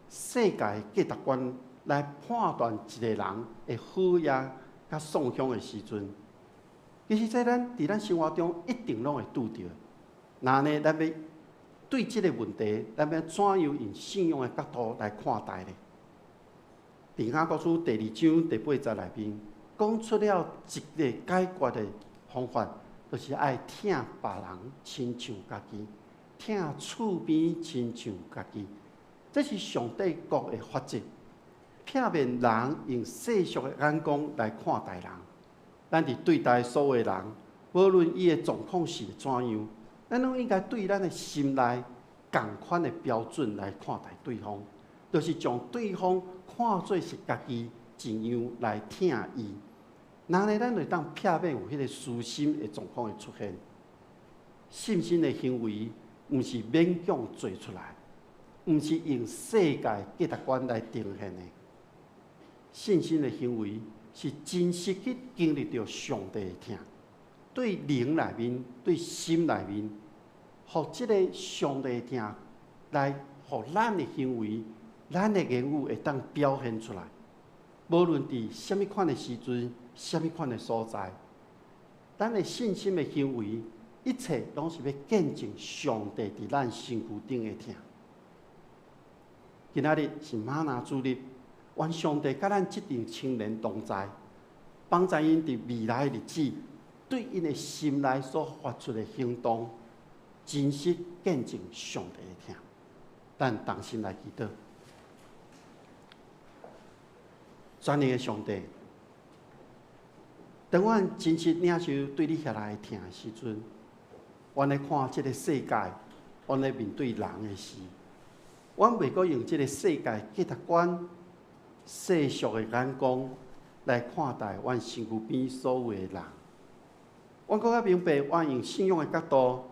Speaker 5: 世界的價值觀來判斷一個人的好野佮喪向的時陣，其實這咱佇咱生活中一定攏會拄著。那呢，咱欲對這個問題，咱欲怎樣用信仰的角度來看待呢？佇雅各書第二章第八節內面，講出了一个解決的方法，就是愛疼別人親像家己，疼厝邊親像家己。這是上帝國的法則。避免人用世俗的眼光來看待人，咱佇對待所有的人，無論伊的狀況是怎樣，咱攏應該對咱的心內仝款的標準來看待對方，就是將對方看做是家己一樣來疼伊。那呢，咱就會當避免有彼个私心的狀況會出現。信心的行為，毋是勉強做出來，毋是用世界價值觀來呈現的。信心的行為是真實去經歷著上帝的疼，對靈內面、對心內面，予這个上帝的疼來，予咱的行為、咱的言語會當表現出來。無論佇啥物款的時陣、啥物款的所在，咱的信心的行為，一切攏是欲見證上帝佇咱身軀頂的疼。今仔日是嗎哪主日。願上帝佮咱這陣青年同在，幫助𪜶佇未來的日子，對𪜶的心內所發出的行動，真實見證上帝的疼。咱同心來祈禱，全能的上帝，當阮真實領受對你遐來的疼的時陣，阮咧看這个世界，阮咧面對人的時，阮袂閣用這个世界價值觀、世俗的眼光來看待阮身軀邊所有的人，阮閣較明白，阮用信仰的角度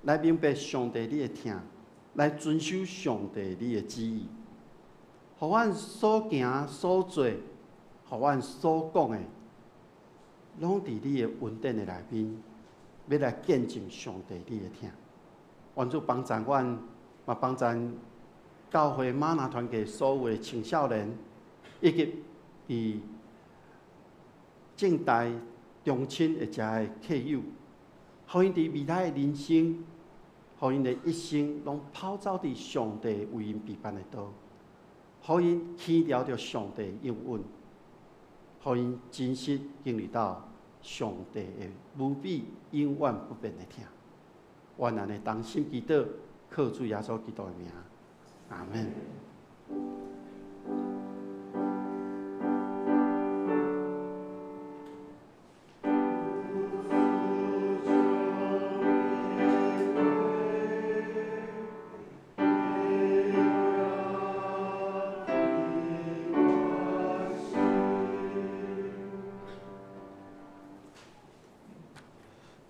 Speaker 5: 來明白上帝你的疼，來遵守上帝你的旨意，予阮所行所做，予阮所講的，攏佇你的恩典的內面，欲來見證上帝你的疼。願主幫助阮，嘛幫助教會嗎哪團契所有的青少年，以及佇政大中青的遮的客友，予𪜶佇未來的人生，予𪜶的一生，攏跑走佇上帝為𪜶備辦的道，予𪜶牽牢著上帝應允，予𪜶真實經歷到上帝的無比永遠不變的疼。願咱的同心祈禱，靠主耶穌基督的名。阿門。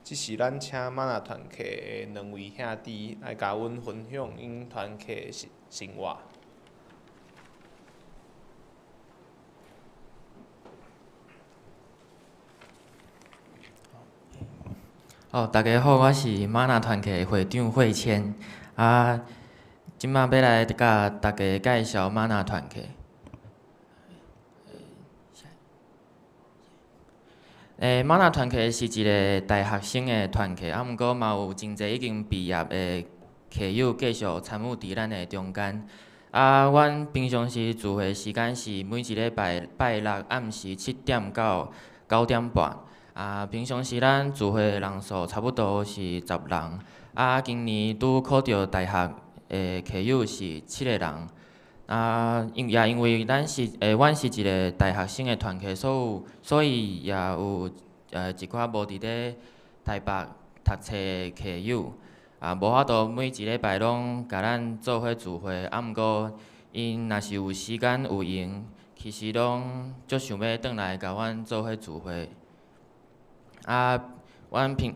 Speaker 3: 這是咱請嗎哪團契的兩位兄弟來共阮分享𪜶團契的生活。
Speaker 6: 哦，大家好，我是嗎哪團契的會長慧謙，啊，這馬欲來共大家介紹嗎哪團契。嗎哪團契是一个大學生的團契，啊，毋過嘛有真濟已經畢業的客友繼續參與佇咱的中間。啊，阮平常時聚會時間是每一禮拜拜六暗時7點到9點半。啊，平常時咱聚會的人數差不多是10人。啊，今年拄考著大學的客友是7個人。啊，因也因為咱是阮是一个大學生的團契，所以也有一寡無佇咧台北讀冊的客友，啊，無法度每一禮拜攏共咱做伙聚會，啊，毋過𪜶若是有時間有閒，其實攏足想欲轉來共阮做伙聚會。啊，阮平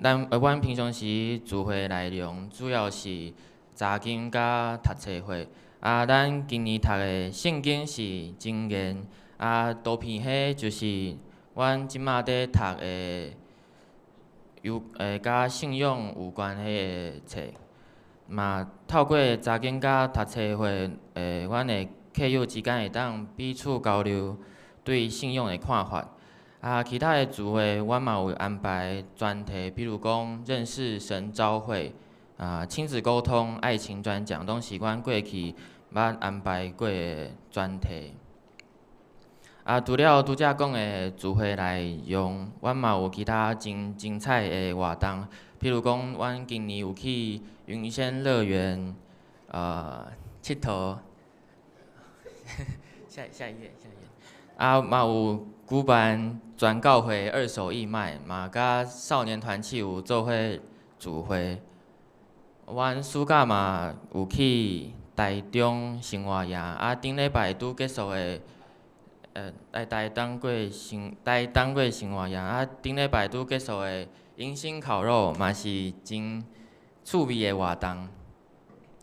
Speaker 6: 常時聚會內容主要是查经佮读册会。啊，咱今年读的圣经是箴言，啊，图片彼就是阮这马咧读的有佮信仰有关系的册。嘛，透过查经佮读册会，阮的客友之间会当彼此交流对信仰的看法。啊，其他的聚会，阮嘛有安排专题，比如讲认识神召会，啊，亲子沟通、爱情专讲，拢是阮过去捌安排过的专题。啊，除了拄才讲的聚会内容，阮嘛有其他真精彩的活动，譬如讲，阮今年有去云仙乐园，𨑨迌。下下一页，下一页。啊，嘛有举办全教会二手义卖，嘛佮少年团契有做伙聚会。阮暑假嘛有去台中生活营，啊，顶礼拜拄结束的，来台东过生活营，啊，顶礼拜拄结束的迎新烤肉嘛是真趣味的活动。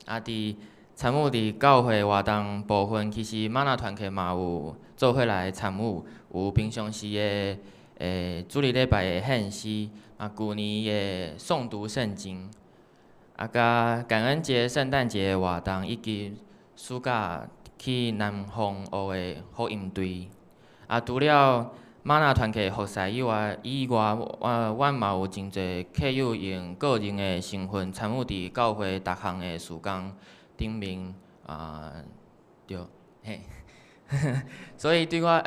Speaker 6: 啊，伫参与伫教会活动部分，其实吗哪团契嘛有做伙来参与，有平常时的主日礼拜的献诗，啊，旧年的诵读圣经，啊，佮感恩节、圣诞节的活动，以及暑假去南方学的福音队。啊，除了吗哪团契服侍以外，阮嘛有真济客友用个人的身份参与伫教会逐项的事工顶面，啊，对，嘿，所以对我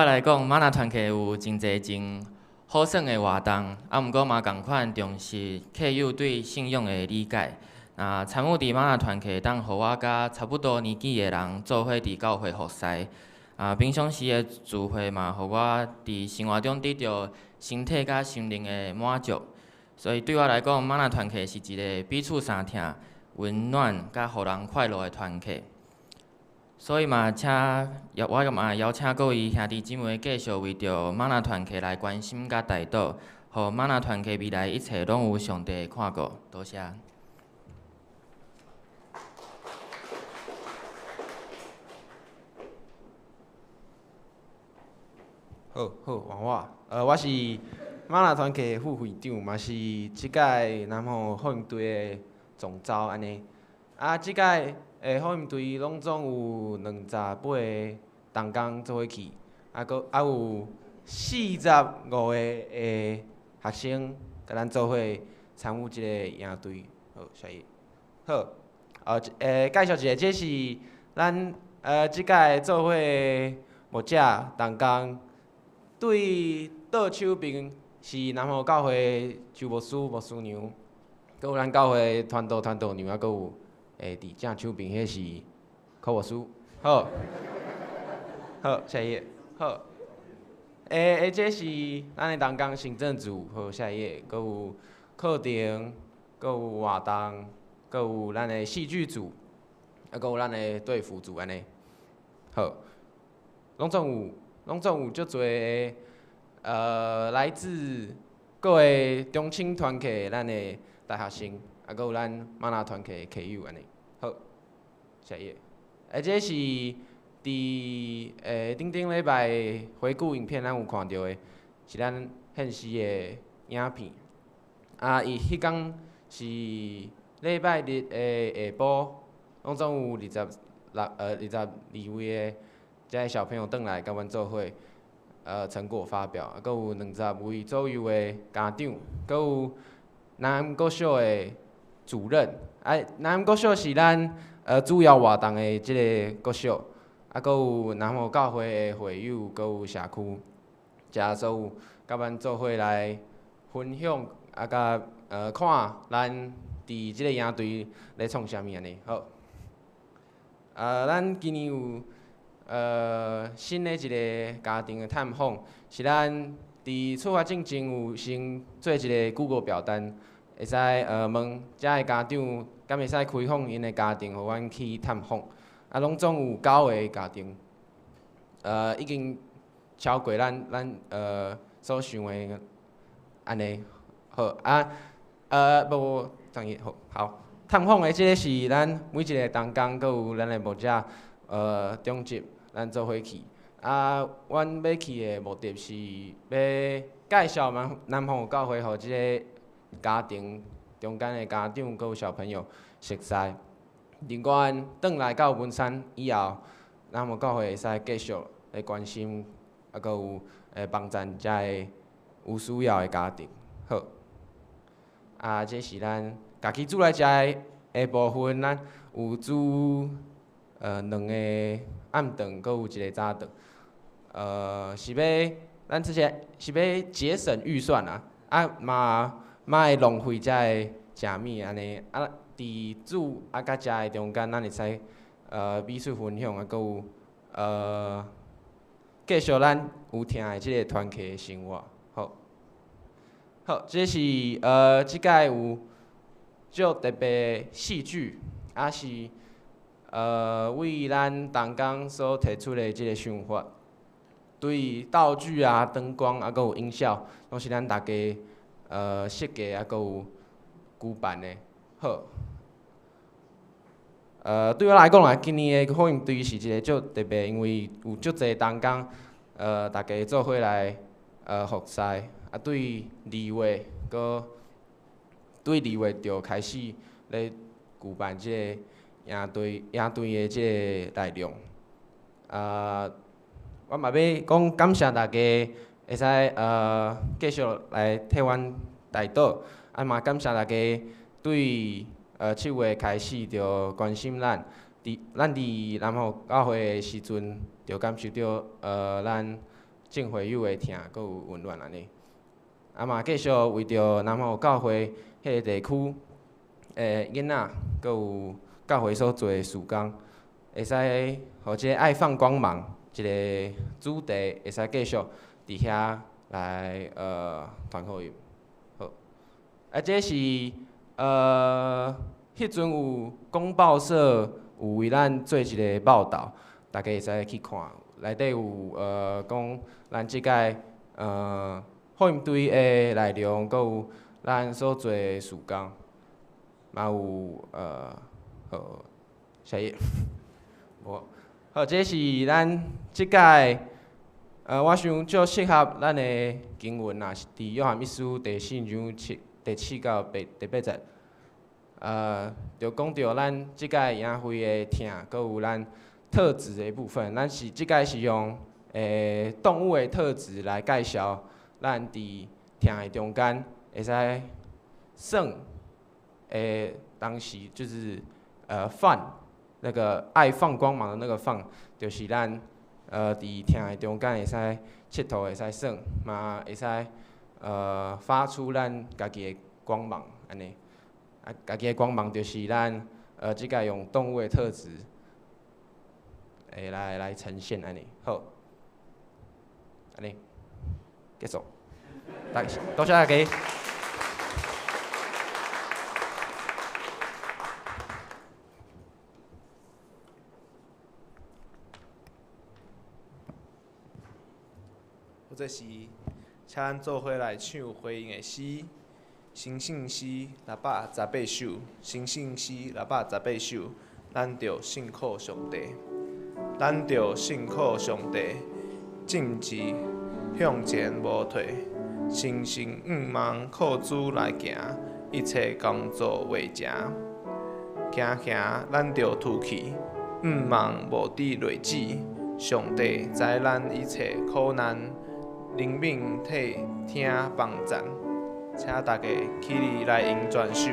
Speaker 6: 来讲，吗哪团契有真济真好耍的活动，啊，毋过嘛仝款重视客友对信仰的理解。啊，参与伫吗哪团契，会当予我佮差不多年纪的人做伙伫教会服侍。啊，平常时的聚会嘛，予我伫生活中得著身体佮心灵的满足。所以对我来讲，吗哪团契是一个彼此相疼、温暖佮予人快乐的团契。所以嘛，请我嘛邀请各位兄弟姊妹继续为著吗哪团契来关心佮代祷，予吗哪团契未来一切拢有上帝的看顾。多谢。
Speaker 3: 好好，换我。我是吗哪团契副会长，嘛是这届南方福音队的总召按呢。啊，这届的福音队拢总有28个同工做伙去，啊，阁啊有45个的学生佮咱做伙参与这个营队。好，下一页。好，介绍一下，这是咱这届做伙的牧者同工。对倒手边是南湖教会周牧师、牧师娘，阁有咱教会传道、传道娘，啊，阁有伫正手边彼是柯牧师。好，好，下一页。好，这是咱的同工行政组。好，下一页。阁有课程，阁有活动，阁有咱的戏剧组，啊，阁有咱的队服组按呢。好，拢总有足济个，来自各个中青团契咱的大学生，啊，阁有咱吗哪团契的客友按呢。好，下一页。这是伫顶顶礼拜回顾影片，咱有看著的，是咱献诗的影片。啊，伊彼工是礼拜日的下晡，拢总有2622位的遮个小朋友转来佮阮做伙，成果发表，啊，阁有20位左右的家长，阁有南安国小的主任，啊，南安国小是咱主要活动的这个国小，啊，阁有南湖教会的会友，阁有社区，遮所有佮阮做伙来分享，啊，佮看咱伫这个营队咧创啥物按呢。好，咱今年有新的一个家庭的探访，是咱伫出发进前有先做一个 Google 表单，会使问遮的家长，敢会使开放𪜶的家庭，予阮去探访。啊，拢总有九个家庭，已经超过咱所想的按呢。好，啊，无，轉去好，好。探訪的這个是咱每一个同工，閣有咱的牧者，長執，咱做伙去。啊，阮欲去的目的是欲介紹南方教會予這个家庭中間的家長閣有小朋友熟似。另外，轉來到文山以後，南方教會會使繼續來關心，啊，閣有幫贊遮个有需要的家庭。好，啊，這是咱家己煮來食的部分，咱有煮兩个暗頓，閣有一个早頓。是欲咱這些是欲節省預算啊，啊嘛莫會浪費遮个食物按呢，啊，佇煮啊佮食的中間，咱會使彼此分享啊，閣有繼續咱有疼的這个團契的生活。好，好，這是這擺有足特別戲劇，啊是為咱同工所提出的這个想法。對道具啊、燈光啊，閣有音效，攏是咱大家設計啊，閣有舉辦的。好，對我來講啦，今年的福音隊是一个足特別，因為有足濟同工，大家做伙來服侍，啊，對二月閣對二月就開始咧舉辦這个營隊的這个內容，啊。我嘛欲講感謝大家會使繼續來替阮代禱，啊嘛感謝大家對7月開始就關心咱，佇咱佇南湖教會的時陣，就感受著咱眾會友的疼，閣有溫暖按呢。啊嘛繼續為著南湖教會彼個地區的囡仔，閣有教會所做的事工，會使予這个愛放光芒。一个主題會使繼續佇遐來傳福音。好，啊，這是彼陣有公報社有為咱做一个報導，大家會使去看。內底有講咱這擺福音隊的內容，閣有咱所做的事工，嘛有好，下一頁，無。好，這是咱這擺，我想足適合咱的經文啊，是佇約翰一書第四章第七到第八節，就講著咱這擺營會的疼，閣有咱特質的部分。咱是這擺是用動物的特質來介紹咱佇疼的中間會使算當時就是放。那个愛放光芒的那个放，就是咱佇疼的中間會使𨑨迌，會使耍，嘛會使發出咱家己的光芒，按呢。啊，家己的光芒就是咱這个用動物的特質，會來呈現按呢。好，按呢，結束。多謝大家。
Speaker 7: 這是請咱做伙來唱回應的詩，神聖詩618首，神聖詩618首，咱著信靠上帝，咱著信靠上帝，政治向前無退，誠心向望靠主來行，一切工作完成，行行咱著吐氣，向望無致落止，上帝知咱一切苦難。靈敏體聽幫贊，請大家起立來迎轉手。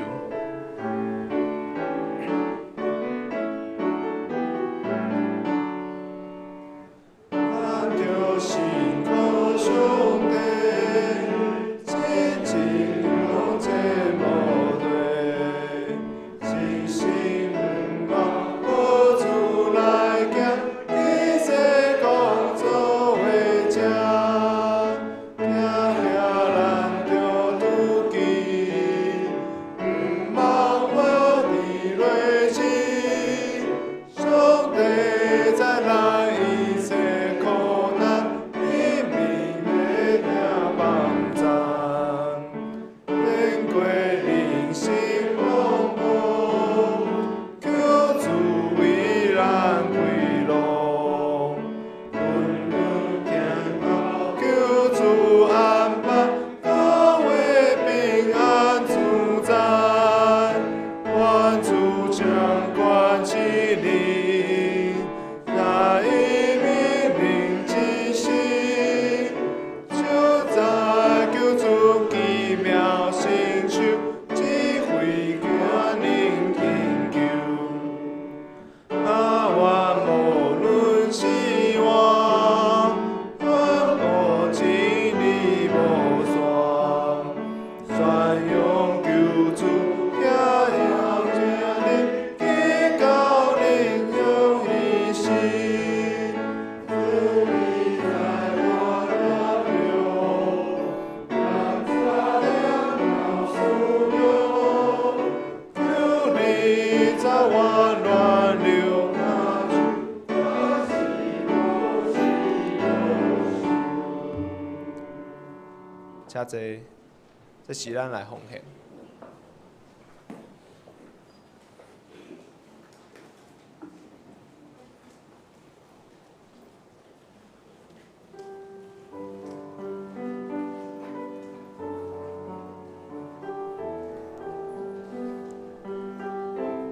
Speaker 3: 過人生。愿主掌管之灵，那伊命令之时，就在救主奇妙成就，指挥权能拯救。啊，我无论死活，我无真理无散，宣扬救主遐样权能，去到恁用一时。主你在我乐中，咱了输用，求你在我乱流那处，我是无时无请坐，这是咱来奉献。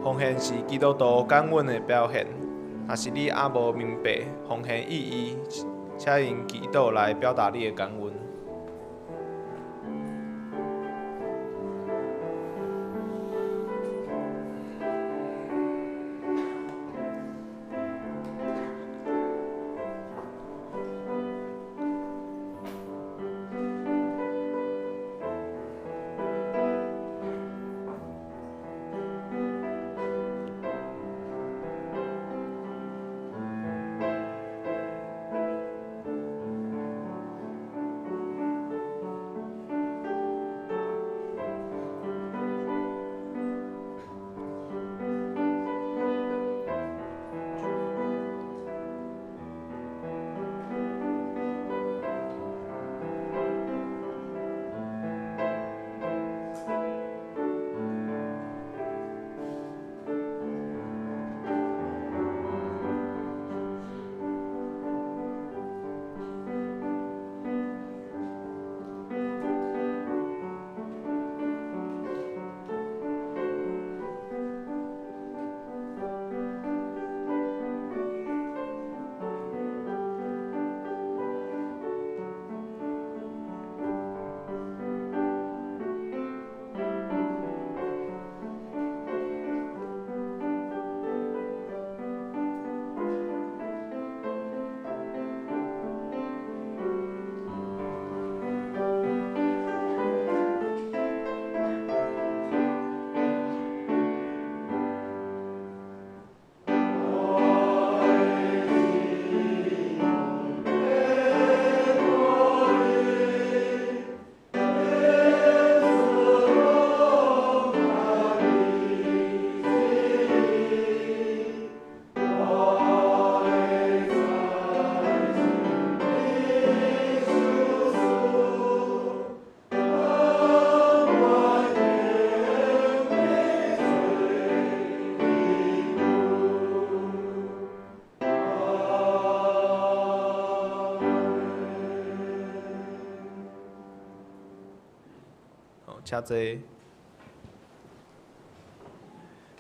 Speaker 3: 奉献是基督徒感恩的表现。若是你犹无明白奉献意义，请用祈祷来表达你的感恩。请坐。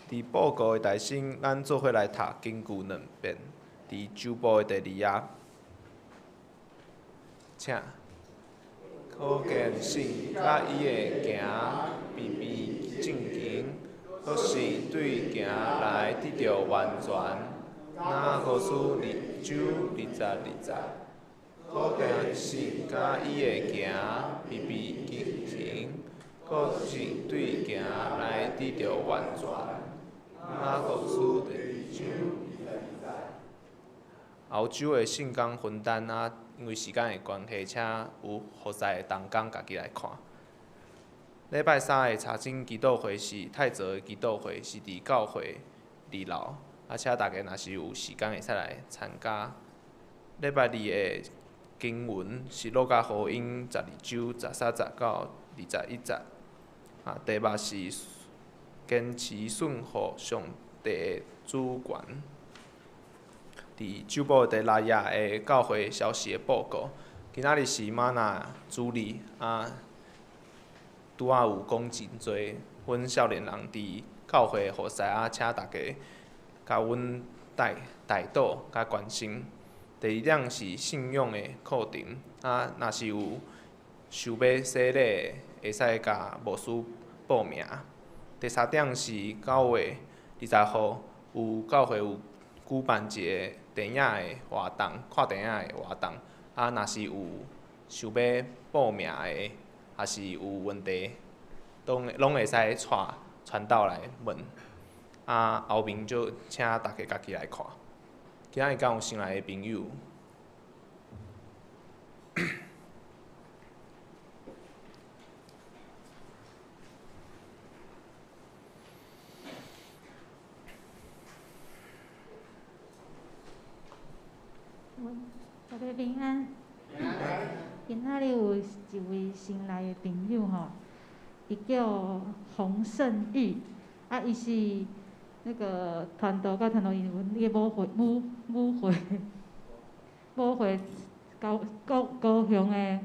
Speaker 3: 伫报告的大先，咱做伙来读经句两遍。伫周报的第二页，请。可见信佮伊的行避避正经，阁是对行来得著完全。马可书二章22节。可见信佮伊的行避避正经，阁是对行来得著完全。马可书第二章22节。后周的圣工分担啊，因为时间的关系，请有服侍的同工家己来看。礼拜三的查经祈祷会是太泽的祈祷会，是伫教会二楼，啊，请大家若是有时间会使来参加。礼拜二的经文是路加福音12章13节到21节，啊，题目是坚持顺服上帝的主权。伫周报第6页的教会消息的报告，今仔日是玛纳主日，啊，拄仔有讲真济，阮少年人伫教會服侍啊，請大家共阮代代禱佮關心。第二點是信仰的課程，啊，若是有想欲洗禮的，會使共牧師報名。第三點是9月20號有教會有舉辦一个電影的活動，看電影的活動。啊，若是有想欲報名的，抑是有問題，攏會使帶傳道來問。啊，後面就請大家家己來看。今仔日敢有新來的朋友？
Speaker 8: 大家平安。今仔日有一位新來的朋友吼，伊叫洪勝玉，啊，伊是那個傳道佮傳道因阮個母會母母會母會高高高雄的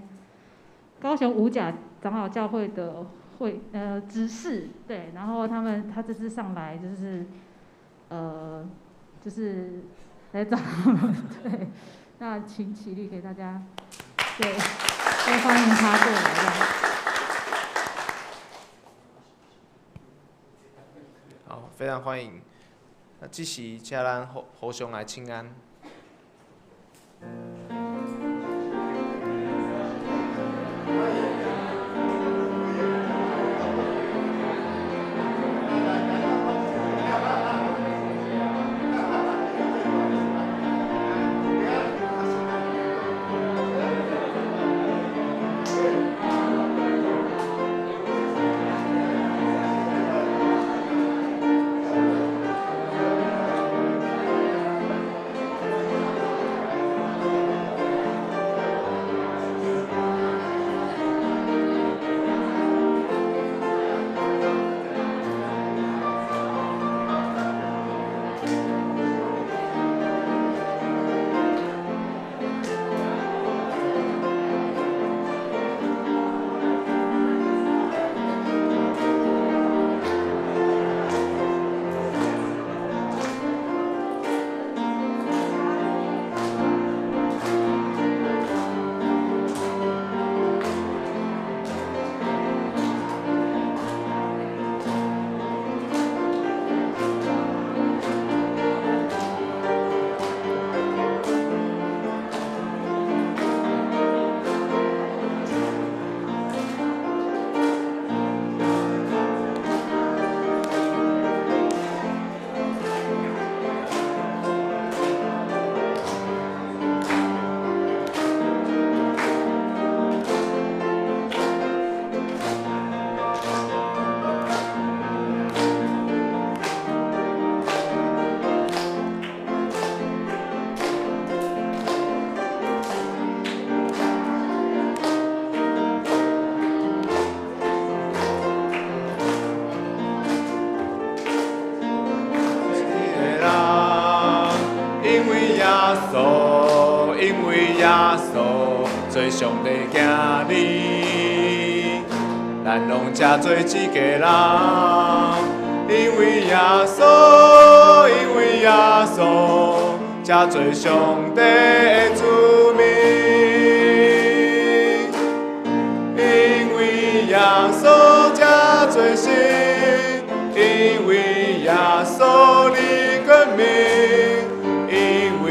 Speaker 8: 高雄五甲長老教會的會執事，對，然後他這次上來就是來找他們，對，那請起立給大家，對，都歡迎他過來。
Speaker 3: 好，非常歡迎。那這時，請咱互相來請安。做上帝囝兒，咱攏這做一家人。因為耶穌，因為耶穌，這做上帝的子民。因為耶穌這做神，因為耶穌的權柄，因為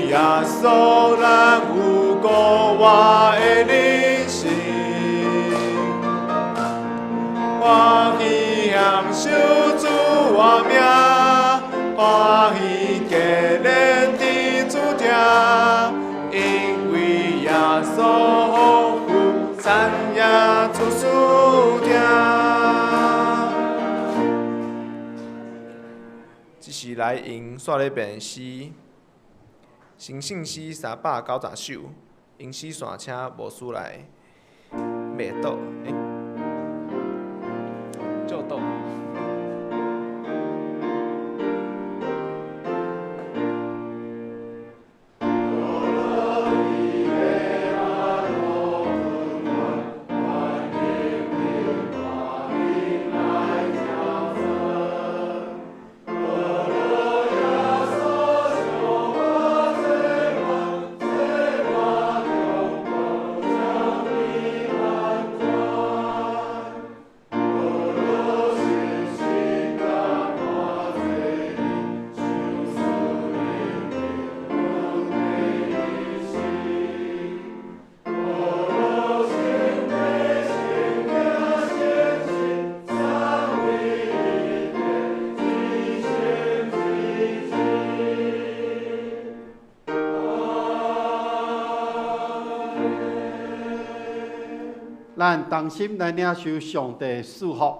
Speaker 3: 耶穌咱有過活的人生，歡喜享受主活命，歡喜堅忍佇主疼，因為耶穌福福產業出事聽。這是來用煞咧變詩，新信詩390首。吟詩線，請牧師來默禱。祝禱。
Speaker 5: 咱同心來領受上帝的祝福。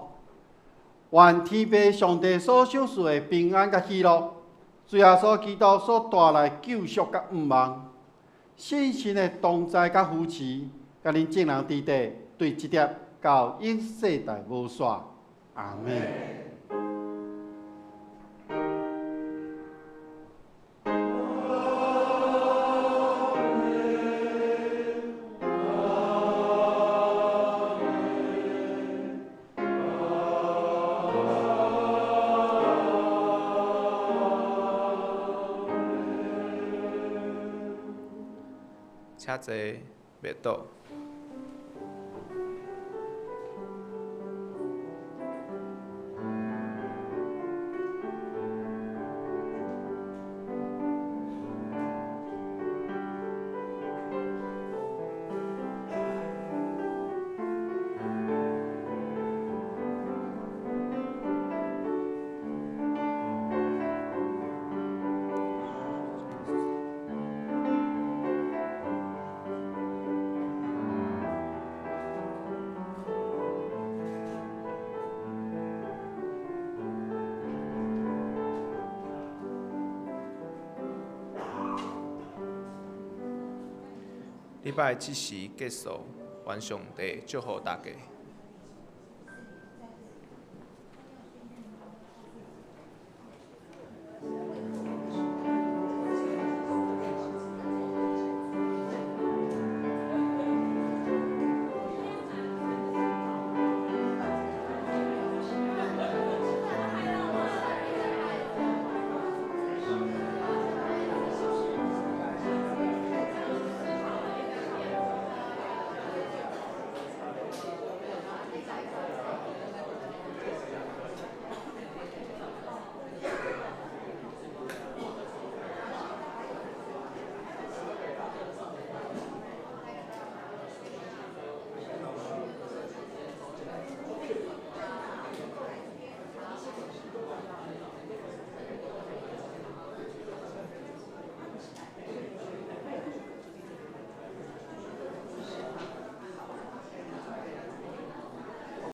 Speaker 5: 願天父上帝所賞賜的平安佮喜樂，主耶穌基督所帶來救贖佮盼望，聖神的同在佮扶持，佮恁眾人佇底，對這粒到永世代無煞。阿們。
Speaker 7: 請坐，默禱。禮拜這時結束，願上帝祝福大家。